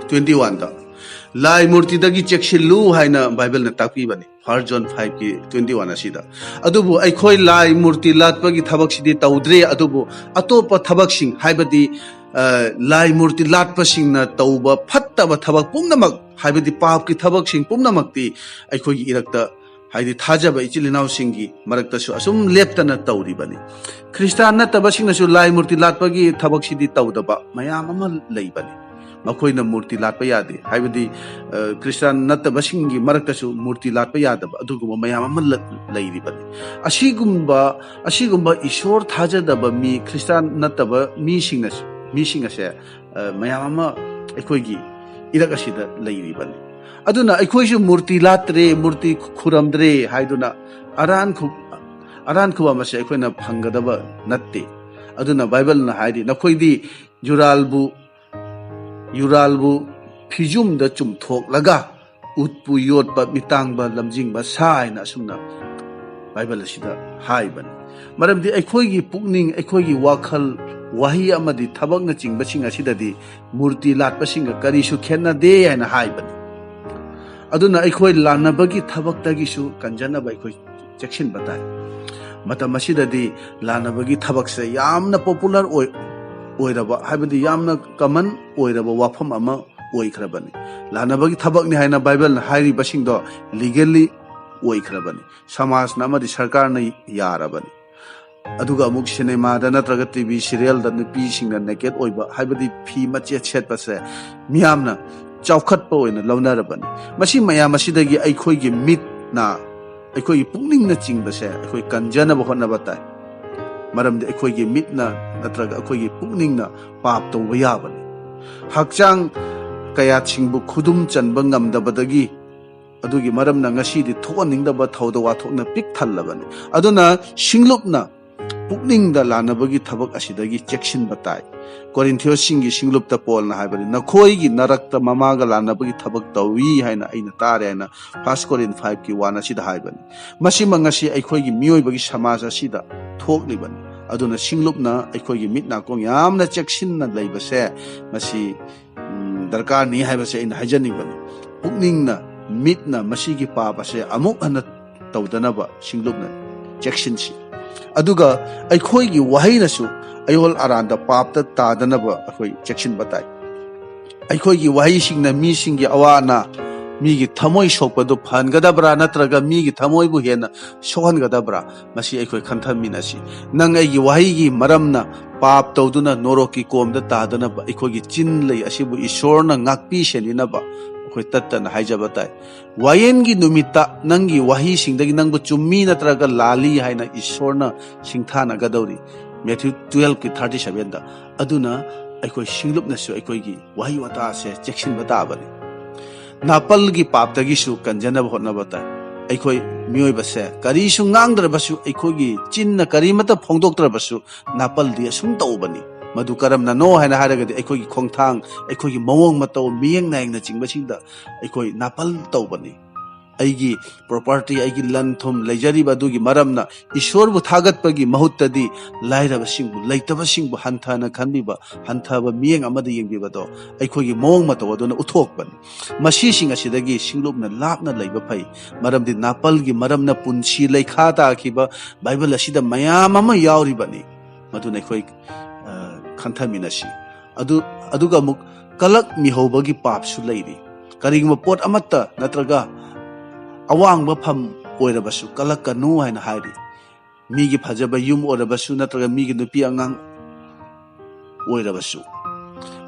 twenty one ꯗ ꯂꯥꯏ ꯃꯨꯔꯇꯤꯗꯒꯤ ꯆꯦꯛꯁꯤꯜꯂꯨ ꯍꯥꯏꯅ ꯕꯥꯏꯕꯜꯅ ꯇꯥꯛꯄꯤꯕꯅꯤ꯫ First John five ꯀꯤ twenty one ꯑꯁꯤꯗ꯫ ꯑꯗꯨꯕꯨ ꯑꯩꯈꯣꯏ ꯂꯥꯏ ꯃꯨꯔꯇꯤ ꯂꯥꯠꯄꯒꯤ ꯊꯕꯛꯁꯤꯗꯤ ꯇꯧꯗ꯭ꯔꯦ, ꯑꯗꯨꯕꯨ ꯑꯇꯣꯞꯄ ꯊꯕꯛꯁꯤꯡ, ꯍꯥꯏꯕꯗꯤ, ꯑ, ꯂꯥꯏ ꯃꯨꯔꯇꯤ ꯂꯥꯠꯄꯁꯤꯡꯅ ꯇꯧꯕ ꯐꯠꯇꯕ ꯊꯕꯛ ꯄꯨꯝꯅꯃꯛ, ꯍꯥꯏꯕꯗꯤ ꯄꯥꯞꯀꯤ ꯊꯕꯛꯁꯤꯡ ꯄꯨꯝꯅꯃꯛꯇꯤ ꯑꯩꯈꯣꯏꯒꯤ ꯏꯔꯛꯇ, ꯍꯥꯏꯗꯤ ꯊꯥꯖꯕ ꯏꯆꯤꯜ ꯏꯅꯥꯎꯁꯤꯡꯒꯤ ꯃꯔꯛꯇꯁꯨ ꯑꯁꯨꯝ ꯂꯦꯞꯇꯅ ꯇꯧꯔꯤꯕꯅꯤ꯫ ꯈ꯭ꯔꯤꯁꯇꯥꯟ ꯅꯠꯇꯕꯁꯤꯡꯅꯁꯨ ꯂꯥꯏ ꯃꯨꯔꯇꯤ ꯂꯥꯠꯄꯒꯤ ꯊꯕꯛꯁꯤꯗꯤ ꯇꯧꯗꯕ ꯃꯌꯥꯝ ꯑꯃ ꯂꯩꯕꯅꯤ꯫ ꯃꯈꯣꯏꯅ ꯃꯨꯔꯇꯤ ꯂꯥꯠꯄ ꯌꯥꯗꯦ, ꯍꯥꯏꯕꯗꯤ, ꯑ, ꯈ꯭ꯔꯤꯁꯇꯥꯟ ꯅꯠꯇꯕꯁꯤꯡꯒꯤ ꯃꯔꯛꯇꯁꯨ ꯃꯨꯔꯇꯤ ꯂꯥꯠꯄ ꯌꯥꯗꯕ ꯑꯗꯨꯒꯨꯝꯕ ꯃꯌꯥꯝ ꯑꯃ ꯂ-, ꯂꯩꯔꯤꯕꯅꯤ꯫ ꯑꯁꯤꯒꯨꯝꯕ, ꯑꯁꯤꯒꯨꯝꯕ ꯏꯁꯣꯔ ꯊꯥꯖꯗꯕ ꯃꯤ, ꯈ꯭ꯔꯤꯁꯇꯥꯟ ꯅꯠꯇꯕ ꯃꯤꯁꯤꯡꯅꯁꯨ, ꯃꯤꯁꯤꯡ ꯑꯁꯦ, ꯑ, ꯃꯌꯥꯝ ꯑꯃ ꯑꯩꯈꯣꯏꯒꯤ ꯏꯔꯛ ꯑꯁꯤꯗ ꯂꯩꯔꯤꯕꯅꯤ꯫ ꯑꯗꯨꯅ ꯑꯩꯈꯣꯏꯁꯨ ꯃꯨꯔꯇꯤ ꯂꯥꯠꯇ꯭ꯔꯦ, ꯃꯨꯔꯇꯤ ꯈꯨꯔꯝꯗ꯭ꯔꯦ ꯍꯥꯏꯗꯨꯅ ꯑꯔꯥꯟ ꯈꯨ-, ꯑꯔꯥꯟ ꯈꯨꯕꯝ ꯑꯁꯦ ꯑꯩꯈꯣꯏꯅ ꯐꯪꯒꯗꯕ ꯅꯠꯇꯦ꯫ ꯑꯗꯨꯅ ꯕꯥꯏꯕꯜꯅ ꯍꯥꯏꯔꯤ, "ꯅꯈꯣꯏꯗꯤ ꯌꯨꯔꯥꯜꯕꯨ, ꯌꯨꯔꯥꯜꯕꯨ ꯐꯤꯖꯨꯝꯗ ꯆꯨꯝꯊꯣꯛꯂꯒ ꯎꯠꯄꯨ ꯌꯣꯠꯄ, ꯃꯤꯇꯥꯡꯕ, ꯂꯝꯖꯤꯡꯕ ꯁꯥ" ꯍꯥꯏꯅ ꯑꯁꯨꯝꯅ ꯕꯥꯏꯕꯜ ꯑꯁꯤꯗ ꯍꯥꯏꯕꯅꯤ꯫ ꯃꯔꯝꯗꯤ ꯑꯩꯈꯣꯏꯒꯤ ꯄꯨꯛꯅꯤꯡ, ꯑꯩꯈꯣꯏꯒꯤ ꯋꯥꯈꯜ, ꯋꯥꯍꯩ ꯑꯃꯗꯤ ꯊꯕꯛꯅꯆꯤꯡꯕꯁꯤꯡ ꯑꯁꯤꯗꯗꯤ ꯃꯨꯔꯇꯤ ꯂꯥꯠꯄꯁꯤꯡꯒ ꯀꯔꯤꯁꯨ ꯈꯦꯠꯅꯗꯦ ꯍꯥꯏꯅ ꯍꯥꯏꯕꯅꯤ꯫ ꯑꯗꯨꯅ ꯑꯩꯈꯣꯏ ꯂꯥꯟꯅꯕꯒꯤ ꯊꯕꯛꯇꯒꯤꯁꯨ ꯀꯟꯖꯅꯕ ꯑꯩꯈꯣꯏ ꯆꯦꯛꯁꯤꯟꯕ ꯇꯥꯏ꯫ ꯃꯇꯝ ꯑꯁꯤꯗꯗꯤ ꯂꯥꯟꯅꯕꯒꯤ ꯊꯕꯛꯁꯦ ꯌꯥꯝꯅ popular ꯑꯣꯏ-, ꯑꯣꯏꯔꯕ, ꯍꯥꯏꯕꯗꯤ ꯌꯥꯝꯅ common ꯑꯣꯏꯔꯕ ꯋꯥꯐꯝ ꯑꯃ ꯑꯣꯏꯈ꯭ꯔꯕꯅꯤ꯫ ꯂꯥꯟꯅꯕꯒꯤ ꯊꯕꯛꯅꯤ ꯍꯥꯏꯅ ꯕꯥꯏꯕꯜꯅ ꯍꯥꯏꯔꯤꯕꯁꯤꯡꯗꯣ legally ꯑꯣꯏꯈ꯭ꯔꯕꯅꯤ꯫ ꯁꯃꯥꯖꯅ ꯑꯃꯗꯤ ꯁꯔꯀꯥꯔꯅ ꯌꯥꯔꯕꯅꯤ꯫ ꯑꯗꯨꯒ ꯑꯃꯨꯛ ꯁꯤꯅꯦꯃꯥꯗ ꯅꯠꯇ꯭ꯔꯒ ꯇꯤ ꯚꯤ serialꯗ ꯅꯨꯄꯤꯁꯤꯡꯅ naked ꯑꯣꯏꯕ, ꯍꯥꯏꯕꯗꯤ ꯐꯤ ꯃꯆꯦꯠ ꯁꯦꯠꯄꯁꯦ ꯃꯤꯌꯥꯝꯅ ꯆꯥꯎꯈꯠꯄ ꯑꯣꯏꯅ ꯂꯧꯅꯔꯕꯅꯤ꯫ ꯃꯁꯤ ꯃꯌꯥꯝ ꯑꯁꯤꯗꯒꯤ ꯑꯩꯈꯣꯏꯒꯤ ꯃꯤꯠꯅ, ꯑꯩꯈꯣꯏꯒꯤ ꯄꯨꯛꯅꯤꯡꯅ ꯆꯤꯡꯕꯁꯦ ꯑꯩꯈꯣꯏ ꯀꯟꯖꯅꯕ ꯍꯣꯠꯅꯕ ꯇꯥꯏ꯫ ꯃꯔꯝꯗꯤ ꯑꯩꯈꯣꯏꯒꯤ ꯃꯤꯠꯅ ꯅꯠꯇ꯭ꯔꯒ ꯑꯩꯈꯣꯏꯒꯤ ꯄꯨꯛꯅꯤꯡꯅ ꯄꯥꯞ ꯇꯧꯕ ꯌꯥꯕꯅꯤ꯫ ꯍꯛꯆꯥꯡ ꯀꯌꯥꯠꯁꯤꯡꯕꯨ ꯈꯨꯗꯨꯝ ꯆꯟꯕ ꯉꯝꯗꯕꯗꯒꯤ, ꯑꯗꯨꯒꯤ ꯃꯔꯝꯅ ꯉꯁꯤꯗꯤ ꯊꯣꯛꯍꯟꯅꯤꯡꯗꯕ ꯊꯧꯗꯣꯛ ꯋꯥꯊꯣꯛꯅ ꯄꯤꯛ ꯊꯜꯂꯕꯅꯤ꯫ ꯑꯗꯨꯅ ꯁꯤꯡꯂꯨꯞꯅ ꯄꯨꯛꯅꯤꯡꯗ ꯂꯥꯟꯅꯕꯒꯤ ꯊꯕꯛ ꯑꯁꯤꯗꯒꯤ ꯆꯦꯛꯁꯤꯟꯕ ꯇꯥꯏ꯫ ꯀꯣꯔꯤꯟꯊꯤꯌꯣꯁꯤꯡꯒꯤ ꯁꯤꯡꯂꯨꯞꯇ ꯄꯣꯜꯅ ꯍꯥꯏꯕꯅꯤ, "ꯅꯈꯣꯏꯒꯤ ꯅꯔꯛꯇ ꯃꯃꯥꯒ ꯂꯥꯟꯅꯕꯒꯤ ꯊꯕꯛ ꯇꯧꯏ ꯍꯥꯏꯅ ꯑꯩꯅ ꯇꯥꯔꯦ" ꯍꯥꯏꯅ ꯐꯥꯔꯁ ꯀꯣꯔꯤꯟ ꯐꯥꯏꯚꯀꯤ ꯋꯥꯟ ꯑꯁꯤꯗ ꯍꯥꯏꯕꯅꯤ꯫ ꯃꯁꯤꯃꯛ ꯉꯁꯤ ꯑꯩꯈꯣꯏꯒꯤ ꯃꯤꯑꯣꯏꯕꯒꯤ ꯁꯃꯥꯖ ꯑꯁꯤꯗ ꯊꯣꯛꯂꯤꯕꯅꯤ꯫ ꯑꯗꯨꯅ ꯁꯤꯡꯂꯨꯞꯅ ꯑꯩꯈꯣꯏꯒꯤ ꯃꯤꯠ ꯅꯥꯀꯣꯡ ꯌꯥꯝꯅ ꯆꯦꯛꯁꯤꯟꯅ ꯂꯩꯕꯁꯦ ꯃꯁꯤ ꯎꯝ, ꯗꯔꯀꯥꯔꯅꯤ ꯍꯥꯏꯕꯁꯦ ꯑꯩꯅ ꯍꯥꯏꯖꯅꯤꯡꯕꯅꯤ꯫ ꯄꯨꯛꯅꯤꯡꯅ, ꯃꯤꯠꯅ ꯃꯁꯤꯒꯤ ꯄꯥꯞ ꯑꯁꯦ ꯑꯃꯨꯛ ꯍꯟꯅ ꯇꯧꯗꯅꯕ ꯁꯤꯡꯂꯨꯞꯅ ꯆꯦꯛꯁꯤꯟꯁꯤ꯫ ꯑꯗꯨꯒ ꯑꯩꯈꯣꯏꯒꯤ ꯋꯥꯍꯩꯅꯁꯨ ꯑꯌꯣꯜ ꯑꯔꯥꯟꯗ ꯄꯥꯞꯇ ꯇꯥꯗꯅꯕ ꯑꯩꯈꯣꯏ ꯆꯦꯛꯁꯤꯟꯕ ꯇꯥꯏ꯫ ꯑꯩꯈꯣꯏꯒꯤ ꯋꯥꯍꯩꯁꯤꯡꯅ ꯃꯤꯁꯤꯡꯒꯤ ꯑꯋꯥ ꯑꯅꯥ, ꯃꯤꯒꯤ ꯊꯃꯣꯏ ꯁꯣꯛꯄꯗꯨ ꯐꯍꯟꯒꯗꯕ꯭ꯔꯥ ꯅꯠꯇ꯭ꯔꯒ ꯃꯤꯒꯤ ꯊꯃꯣꯏꯕꯨ ꯍꯦꯟꯅ ꯁꯣꯛꯍꯟꯒꯗꯕ꯭ꯔꯥ? ꯃꯁꯤ ꯑꯩꯈꯣꯏ ꯈꯟꯊꯃꯤꯟꯅꯁꯤ꯫ ꯅꯪ ꯑꯩꯒꯤ ꯋꯥꯍꯩꯒꯤ ꯃꯔꯝꯅ ꯄꯥꯞ ꯇꯧꯗꯨꯅ ꯅꯣꯔꯣꯛꯀꯤ ꯀꯣꯝꯗ ꯇꯥꯗꯅꯕ ꯑꯩꯈꯣꯏꯒꯤ ꯆꯤꯟ ꯂꯩ ꯑꯁꯤꯕꯨ ꯏꯁꯣꯔꯅ ꯉꯥꯛꯄꯤ ꯁꯦꯟꯕꯤꯅꯕ ꯑꯩꯈꯣꯏ ꯇꯠꯇꯅ ꯍꯥꯏꯖꯕ ꯇꯥꯏ꯫ ꯋꯥꯌꯦꯟꯒꯤ ꯅꯨꯃꯤꯠꯇ ꯅꯪꯒꯤ ꯋꯥꯍꯩꯁꯤꯡꯗꯒꯤ ꯅꯪꯕꯨ ꯆꯨꯝꯃꯤ ꯅꯠꯇ꯭ꯔꯒ ꯂꯥꯜꯂꯤ ꯍꯥꯏꯅ ꯏꯁꯣꯔꯅ ꯁꯤꯡꯊꯥꯅꯒꯗꯧꯔꯤ꯫ ꯃꯦꯊ꯭ꯌꯨ ꯇꯨꯋꯦꯜꯐꯀꯤ ꯊꯥꯔꯇꯤ ꯁꯚꯦꯟꯗ꯫ ꯑꯗꯨꯅ ꯑꯩꯈꯣꯏ ꯁꯤꯡꯂꯨꯞꯅꯁꯨ ꯑꯩꯈꯣꯏꯒꯤ ꯋꯥꯍꯩ ꯋꯥꯇꯥꯁꯦ ꯆꯦꯛꯁꯤꯟꯕ ꯇꯥꯕꯅꯤ꯫ ꯅꯥꯄꯜꯒꯤ ꯄꯥꯞꯇꯒꯤꯁꯨ ꯀꯟꯖꯅꯕ ꯍꯣꯠꯅꯕ ꯇꯥꯏ꯫ ꯑꯩꯈꯣꯏ ꯃꯤꯑꯣꯏꯕꯁꯦ ꯀꯔꯤꯁꯨ ꯉꯥꯡꯗ꯭ꯔꯕꯁꯨ, ꯑꯩꯈꯣꯏꯒꯤ ꯆꯤꯟꯅ ꯀꯔꯤꯃꯠꯇ ꯐꯣꯡꯗꯣꯛꯇ꯭ꯔꯕꯁꯨ, ꯅꯥꯄꯜꯗꯤ ꯑꯁꯨꯝ ꯇꯧꯕꯅꯤ꯫ ꯃꯗꯨ ꯀꯔꯝꯅꯅꯣ ꯍꯥꯏꯅ ꯍꯥꯏꯔꯒꯗꯤ, ꯑꯩꯈꯣꯏꯒꯤ ꯈꯣꯡꯊꯥꯡ, ꯑꯩꯈꯣꯏꯒꯤ ꯃꯑꯣꯡ ꯃꯇꯧ, ꯃꯤꯠꯌꯦꯡ ꯅꯥꯌꯦꯡꯅꯆꯤꯡꯕꯁꯤꯡꯗ ꯑꯩꯈꯣꯏ ꯅꯥꯄꯜ ꯇꯧꯕꯅꯤ꯫ ꯑꯩꯒꯤ ꯄ꯭ꯔꯣꯄꯔꯇꯤ, ꯑꯩꯒꯤ ꯂꯟ ꯊꯨꯝ ꯂꯩꯖꯔꯤꯕ ꯑꯗꯨꯒꯤ ꯃꯔꯝꯅ ꯏꯁꯣꯔꯕꯨ ꯊꯥꯒꯠꯄꯒꯤ ꯃꯍꯨꯠꯇꯗꯤ ꯂꯥꯏꯔꯕꯁꯤꯡꯕꯨ, ꯂꯩꯇꯕꯁꯤꯡꯕꯨ ꯍꯟꯊꯅ ꯈꯟꯕꯤꯕ, ꯍꯟꯊꯕ ꯃꯤꯠꯌꯦꯡ ꯑꯃꯗ ꯌꯦꯡꯕꯤꯕꯗꯣ ꯑꯩꯈꯣꯏꯒꯤ ꯃꯑꯣꯡ ꯃꯇꯧ ꯑꯗꯨꯅ ꯎꯠꯊꯣꯛꯄꯅꯤ꯫ ꯃꯁꯤꯁꯤꯡ ꯑꯁꯤꯗꯒꯤ ꯁꯤꯡꯂꯨꯞꯅ ꯂꯥꯞꯅ ꯂꯩꯕ ꯐꯩ, ꯃꯔꯝꯗꯤ ꯅꯥꯄꯜꯒꯤ ꯃꯔꯝꯅ ꯄꯨꯟꯁꯤ ꯂꯩꯈꯥ ꯇꯥꯈꯤꯕ ꯕꯥꯏꯕꯜ ꯑꯁꯤꯗ ꯃꯌꯥꯝ ꯑꯃ ꯌꯥꯎꯔꯤꯕꯅꯤ꯫ ꯃꯗꯨꯅ ꯑꯩꯈꯣꯏ, ꯑ, ꯈꯟꯊꯃꯤꯟꯅꯁꯤ꯫ ꯑꯗꯨ, ꯑꯗꯨꯒ ꯑꯃꯨꯛ ꯀꯂꯛ ꯃꯤꯍꯧꯕꯒꯤ ꯄꯥꯞꯁꯨ ꯂꯩꯔꯤ꯫ ꯀꯔꯤꯒꯨꯝꯕ ꯄꯣꯠ ꯑꯃꯠꯇ ꯅꯠꯇ꯭ꯔꯒ ꯑꯋꯥꯡꯕ ꯐꯝ ꯑꯣꯏꯔꯕꯁꯨ ꯀꯂꯛꯀꯅꯨ ꯍꯥꯏꯅ ꯍꯥꯏꯔꯤ꯫ ꯃꯤꯒꯤ ꯐꯖꯕ ꯌꯨꯝ ꯑꯣꯏꯔꯕꯁꯨ ꯅꯠꯇ꯭ꯔꯒ ꯃꯤꯒꯤ ꯅꯨꯄꯤ ꯑꯉꯥꯡ ꯑꯣꯏꯔꯕꯁꯨ,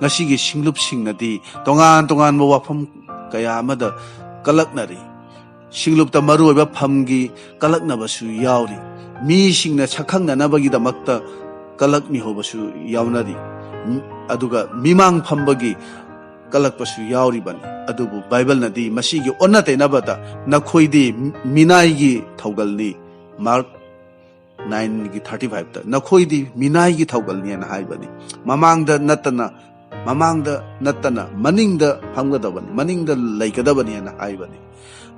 ꯉꯁꯤꯒꯤ ꯁꯤꯡꯂꯨꯞꯁꯤꯡꯅꯗꯤ ꯇꯣꯉꯥꯟ ꯇꯣꯉꯥꯟꯕ ꯋꯥꯐꯝ ꯀꯌꯥ ꯑꯃꯗ ꯀꯂꯛꯅꯔꯤ꯫ ꯁꯤꯡꯂꯨꯞꯇ ꯃꯔꯨꯑꯣꯏꯕ ꯐꯝꯒꯤ ꯀꯂꯛꯅꯕꯁꯨ ꯌꯥꯎꯔꯤ꯫ ꯃꯤꯁꯤꯡꯅ ꯁꯛꯈꯪꯅꯅꯕꯒꯤꯗꯃꯛꯇ ꯀꯂꯛ ꯃꯤꯍꯧꯕꯁꯨ ꯌꯥꯎꯅꯔꯤ꯫ ꯃꯤ-, ꯑꯗꯨꯒ ꯃꯤꯃꯥꯡ ꯐꯝꯕꯒꯤ ꯀꯂꯛꯄꯁꯨ ꯌꯥꯎꯔꯤꯕꯅꯤ꯫ ꯑꯗꯨꯕꯨ ꯕꯥꯏꯕꯜꯅꯗꯤ ꯃꯁꯤꯒꯤ ꯑꯣꯟꯅ ꯇꯩꯅꯕꯗ "ꯅꯈꯣꯏꯗꯤ ꯃꯤꯅꯥꯏꯒꯤ ꯊꯧꯒꯜꯅꯤ", ꯃꯥꯔꯛ ꯅꯥꯏꯟꯒꯤ ꯊꯥꯔꯇꯤ ꯐꯥꯏꯚꯇ, "ꯅꯈꯣꯏꯗꯤ ꯃꯤꯅꯥꯏꯒꯤ ꯊꯧꯒꯜꯅꯤ" ꯍꯥꯏꯅ ꯍꯥꯏꯕꯅꯤ꯫ "ꯃꯃꯥꯡꯗ ꯅꯠꯇꯅ, ꯃꯃꯥꯡꯗ ꯅꯠꯇꯅ ꯃꯅꯤꯡꯗ ꯐꯝꯒꯗꯕꯅꯤ, ꯃꯅꯤꯡꯗ ꯂꯩꯒꯗꯕꯅꯤ" ꯍꯥꯏꯅ ꯍꯥꯏꯕꯅꯤ꯫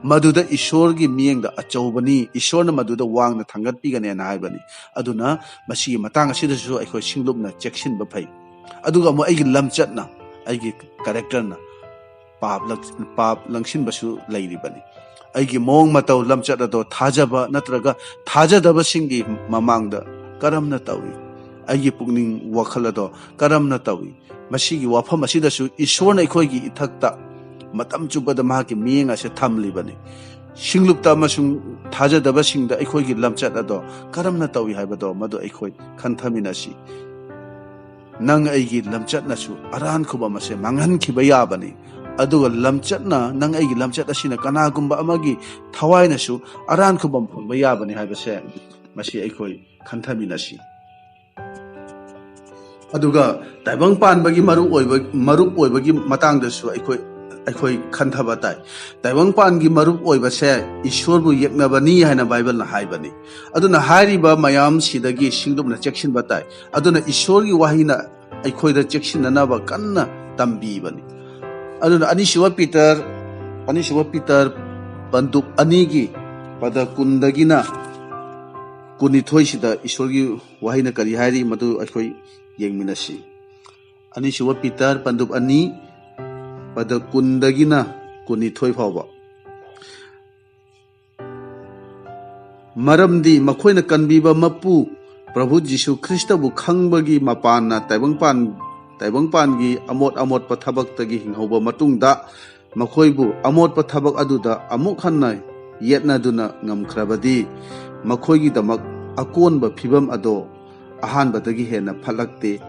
ꯃꯗꯨꯗ ꯏꯁꯣꯔꯒꯤ ꯃꯤꯠꯌꯦꯡꯗ ꯑꯆꯧꯕꯅꯤ, ꯏꯁꯣꯔꯅ ꯃꯗꯨꯗ ꯋꯥꯡꯅ ꯊꯥꯡꯒꯠꯄꯤꯒꯅꯤ ꯍꯥꯏꯅ ꯍꯥꯏꯕꯅꯤ꯫ ꯑꯗꯨꯅ ꯃꯁꯤꯒꯤ ꯃꯇꯥꯡ ꯑꯁꯤꯗꯁꯨ ꯑꯩꯈꯣꯏ ꯁꯤꯡꯂꯨꯞꯅ ꯆꯦꯛꯁꯤꯟꯕ ꯐꯩ꯫ ꯑꯗꯨꯒ ꯑꯃꯨꯛ ꯑꯩꯒꯤ ꯂꯝꯆꯠꯅ, ꯑꯩꯒꯤ ꯀꯦꯔꯦꯛꯇꯔꯅ ꯄꯥꯞ ꯂꯪ-, ꯄꯥꯞ ꯂꯪꯁꯤꯟꯕꯁꯨ ꯂꯩꯔꯤꯕꯅꯤ꯫ ꯑꯩꯒꯤ ꯃꯑꯣꯡ ꯃꯇꯧ, ꯂꯝꯆꯠ ꯑꯗꯣ ꯊꯥꯖꯕ ꯅꯠꯇ꯭ꯔꯒ ꯊꯥꯖꯗꯕꯁꯤꯡꯒꯤ ꯃꯃꯥꯡꯗ ꯀꯔꯝꯅ ꯇꯧꯏ? ꯑꯩꯒꯤ ꯄꯨꯛꯅꯤꯡ ꯋꯥꯈꯜ ꯑꯗꯣ ꯀꯔꯝꯅ ꯇꯧꯏ? ꯃꯁꯤꯒꯤ ꯋꯥꯐꯝ ꯑꯁꯤꯗꯁꯨ ꯏꯁꯣꯔꯅ ꯑꯩꯈꯣꯏꯒꯤ ꯏꯊꯛꯇ ꯃꯇꯝ ꯆꯨꯞꯄꯗ ꯃꯍꯥꯛꯀꯤ ꯃꯤꯠꯌꯦꯡ ꯑꯁꯦ ꯊꯝꯂꯤꯕꯅꯤ꯫ ꯁꯤꯡꯂꯨꯞꯇ ꯑꯃꯁꯨꯡ ꯊꯥꯖꯗꯕꯁꯤꯡꯗ ꯑꯩꯈꯣꯏꯒꯤ ꯂꯝꯆꯠ ꯑꯗꯣ ꯀꯔꯝꯅ ꯇꯧꯏ ꯍꯥꯏꯕꯗꯣ ꯃꯗꯨ ꯑꯩꯈꯣꯏ ꯈꯟꯊꯃꯤꯟꯅꯁꯤ꯫ ꯅꯪ ꯑꯩꯒꯤ ꯂꯝꯆꯠꯅꯁꯨ ꯑꯔꯥꯟ ꯈꯨꯕꯝ ꯑꯁꯦ ꯃꯥꯡꯍꯟꯈꯤꯕ ꯌꯥꯕꯅꯤ, ꯑꯗꯨꯒ ꯂꯝꯆꯠꯅ, ꯅꯪ ꯑꯩꯒꯤ ꯂꯝꯆꯠ ꯑꯁꯤꯅ ꯀꯅꯥꯒꯨꯝꯕ ꯑꯃꯒꯤ ꯊꯋꯥꯏꯅꯁꯨ ꯑꯔꯥꯟ ꯈꯨꯕꯝ ꯐꯪꯕ ꯌꯥꯕꯅꯤ ꯍꯥꯏꯕꯁꯦ ꯃꯁꯤ ꯑꯩꯈꯣꯏ ꯈꯟꯊꯃꯤꯟꯅꯁꯤ꯫ ꯑꯗꯨꯒ ꯇꯥꯏꯕꯪ ꯄꯥꯟꯕꯒꯤ ꯃꯔꯨꯞ ꯑꯣꯏꯕ, ꯃꯔꯨꯞ ꯑꯣꯏꯕꯒꯤ ꯃꯇꯥꯡꯗꯁꯨ ꯑꯩꯈꯣꯏ, ꯑꯩꯈꯣꯏ ꯈꯟꯊꯕ ꯇꯥꯏ꯫ ꯇꯥꯏꯕꯪ ꯄꯥꯟꯒꯤ ꯃꯔꯨꯞ ꯑꯣꯏꯕꯁꯦ ꯏꯁꯣꯔꯕꯨ ꯌꯦꯛꯅꯕꯅꯤ ꯍꯥꯏꯅ ꯕꯥꯏꯕꯜꯅ ꯍꯥꯏꯕꯅꯤ꯫ ꯑꯗꯨꯅ ꯍꯥꯏꯔꯤꯕ ꯃꯌꯥꯝꯁꯤꯗꯒꯤ ꯁꯤꯡꯂꯨꯞꯅ ꯆꯦꯛꯁꯤꯟꯕ ꯇꯥꯏ꯫ ꯑꯗꯨꯅ ꯏꯁꯣꯔꯒꯤ ꯋꯥꯍꯩꯅ ꯑꯩꯈꯣꯏꯗ ꯆꯦꯛꯁꯤꯟꯅꯅꯕ ꯀꯟꯅ ꯇꯝꯕꯤꯕꯅꯤ꯫ ꯑꯗꯨꯅ ꯑꯅꯤꯁꯨꯕ ꯄꯤꯇꯔ, ꯑꯅꯤꯁꯨꯕ ꯄꯤꯇꯔ ꯄꯟꯗꯨꯞ ꯑꯅꯤꯒꯤ ꯄꯗ ꯀꯨꯟꯗꯒꯤꯅ ꯀꯨꯟꯅꯤꯊꯣꯏꯁꯤꯗ ꯏꯁꯣꯔꯒꯤ ꯋꯥꯍꯩꯅ ꯀꯔꯤ ꯍꯥꯏꯔꯤ, ꯃꯗꯨ ꯑꯩꯈꯣꯏ ꯌꯦꯡꯃꯤꯟꯅꯁꯤ꯫ ꯑꯅꯤꯁꯨꯕ ꯄꯤꯇꯔ ꯄꯟꯗꯨꯞ ꯑꯅꯤ, ꯄꯗ ꯀꯨꯟꯗꯒꯤꯅ ꯀꯨꯟꯅꯤꯊꯣꯏ ꯐꯥꯎꯕ꯫ ꯃꯔꯝꯗꯤ ꯃꯈꯣꯏꯅ ꯀꯟꯕꯤꯕ ꯃꯄꯨ ꯄ꯭ꯔꯚꯨ ꯖꯤꯁꯨ ꯈ꯭ꯔꯤꯁꯇꯕꯨ ꯈꯪꯕꯒꯤ ꯃꯄꯥꯟꯅ ꯇꯥꯏꯕꯪꯄꯥꯟ, ꯇꯥꯏꯕꯪꯄꯥꯟꯒꯤ ꯑꯃꯣꯠ ꯑꯃꯣꯠꯄ ꯊꯕꯛꯇꯒꯤ ꯍꯤꯡꯍꯧꯕ ꯃꯇꯨꯡꯗ, ꯃꯈꯣꯏꯕꯨ ꯑꯃꯣꯠꯄ ꯊꯕꯛ ꯑꯗꯨꯗ ꯑꯃꯨꯛ ꯍꯟꯅ ꯌꯦꯠꯅꯗꯨꯅ ꯉꯝꯈ꯭ꯔꯕꯗꯤ, ꯃꯈꯣꯏꯒꯤꯗꯃꯛ ꯑꯀꯣꯟꯕ ꯐꯤꯕꯝ ꯑꯗꯣ ꯑꯍꯥꯟꯕꯗꯒꯤ ꯍꯦꯟꯅ ꯐꯠꯂꯛꯇꯦ꯫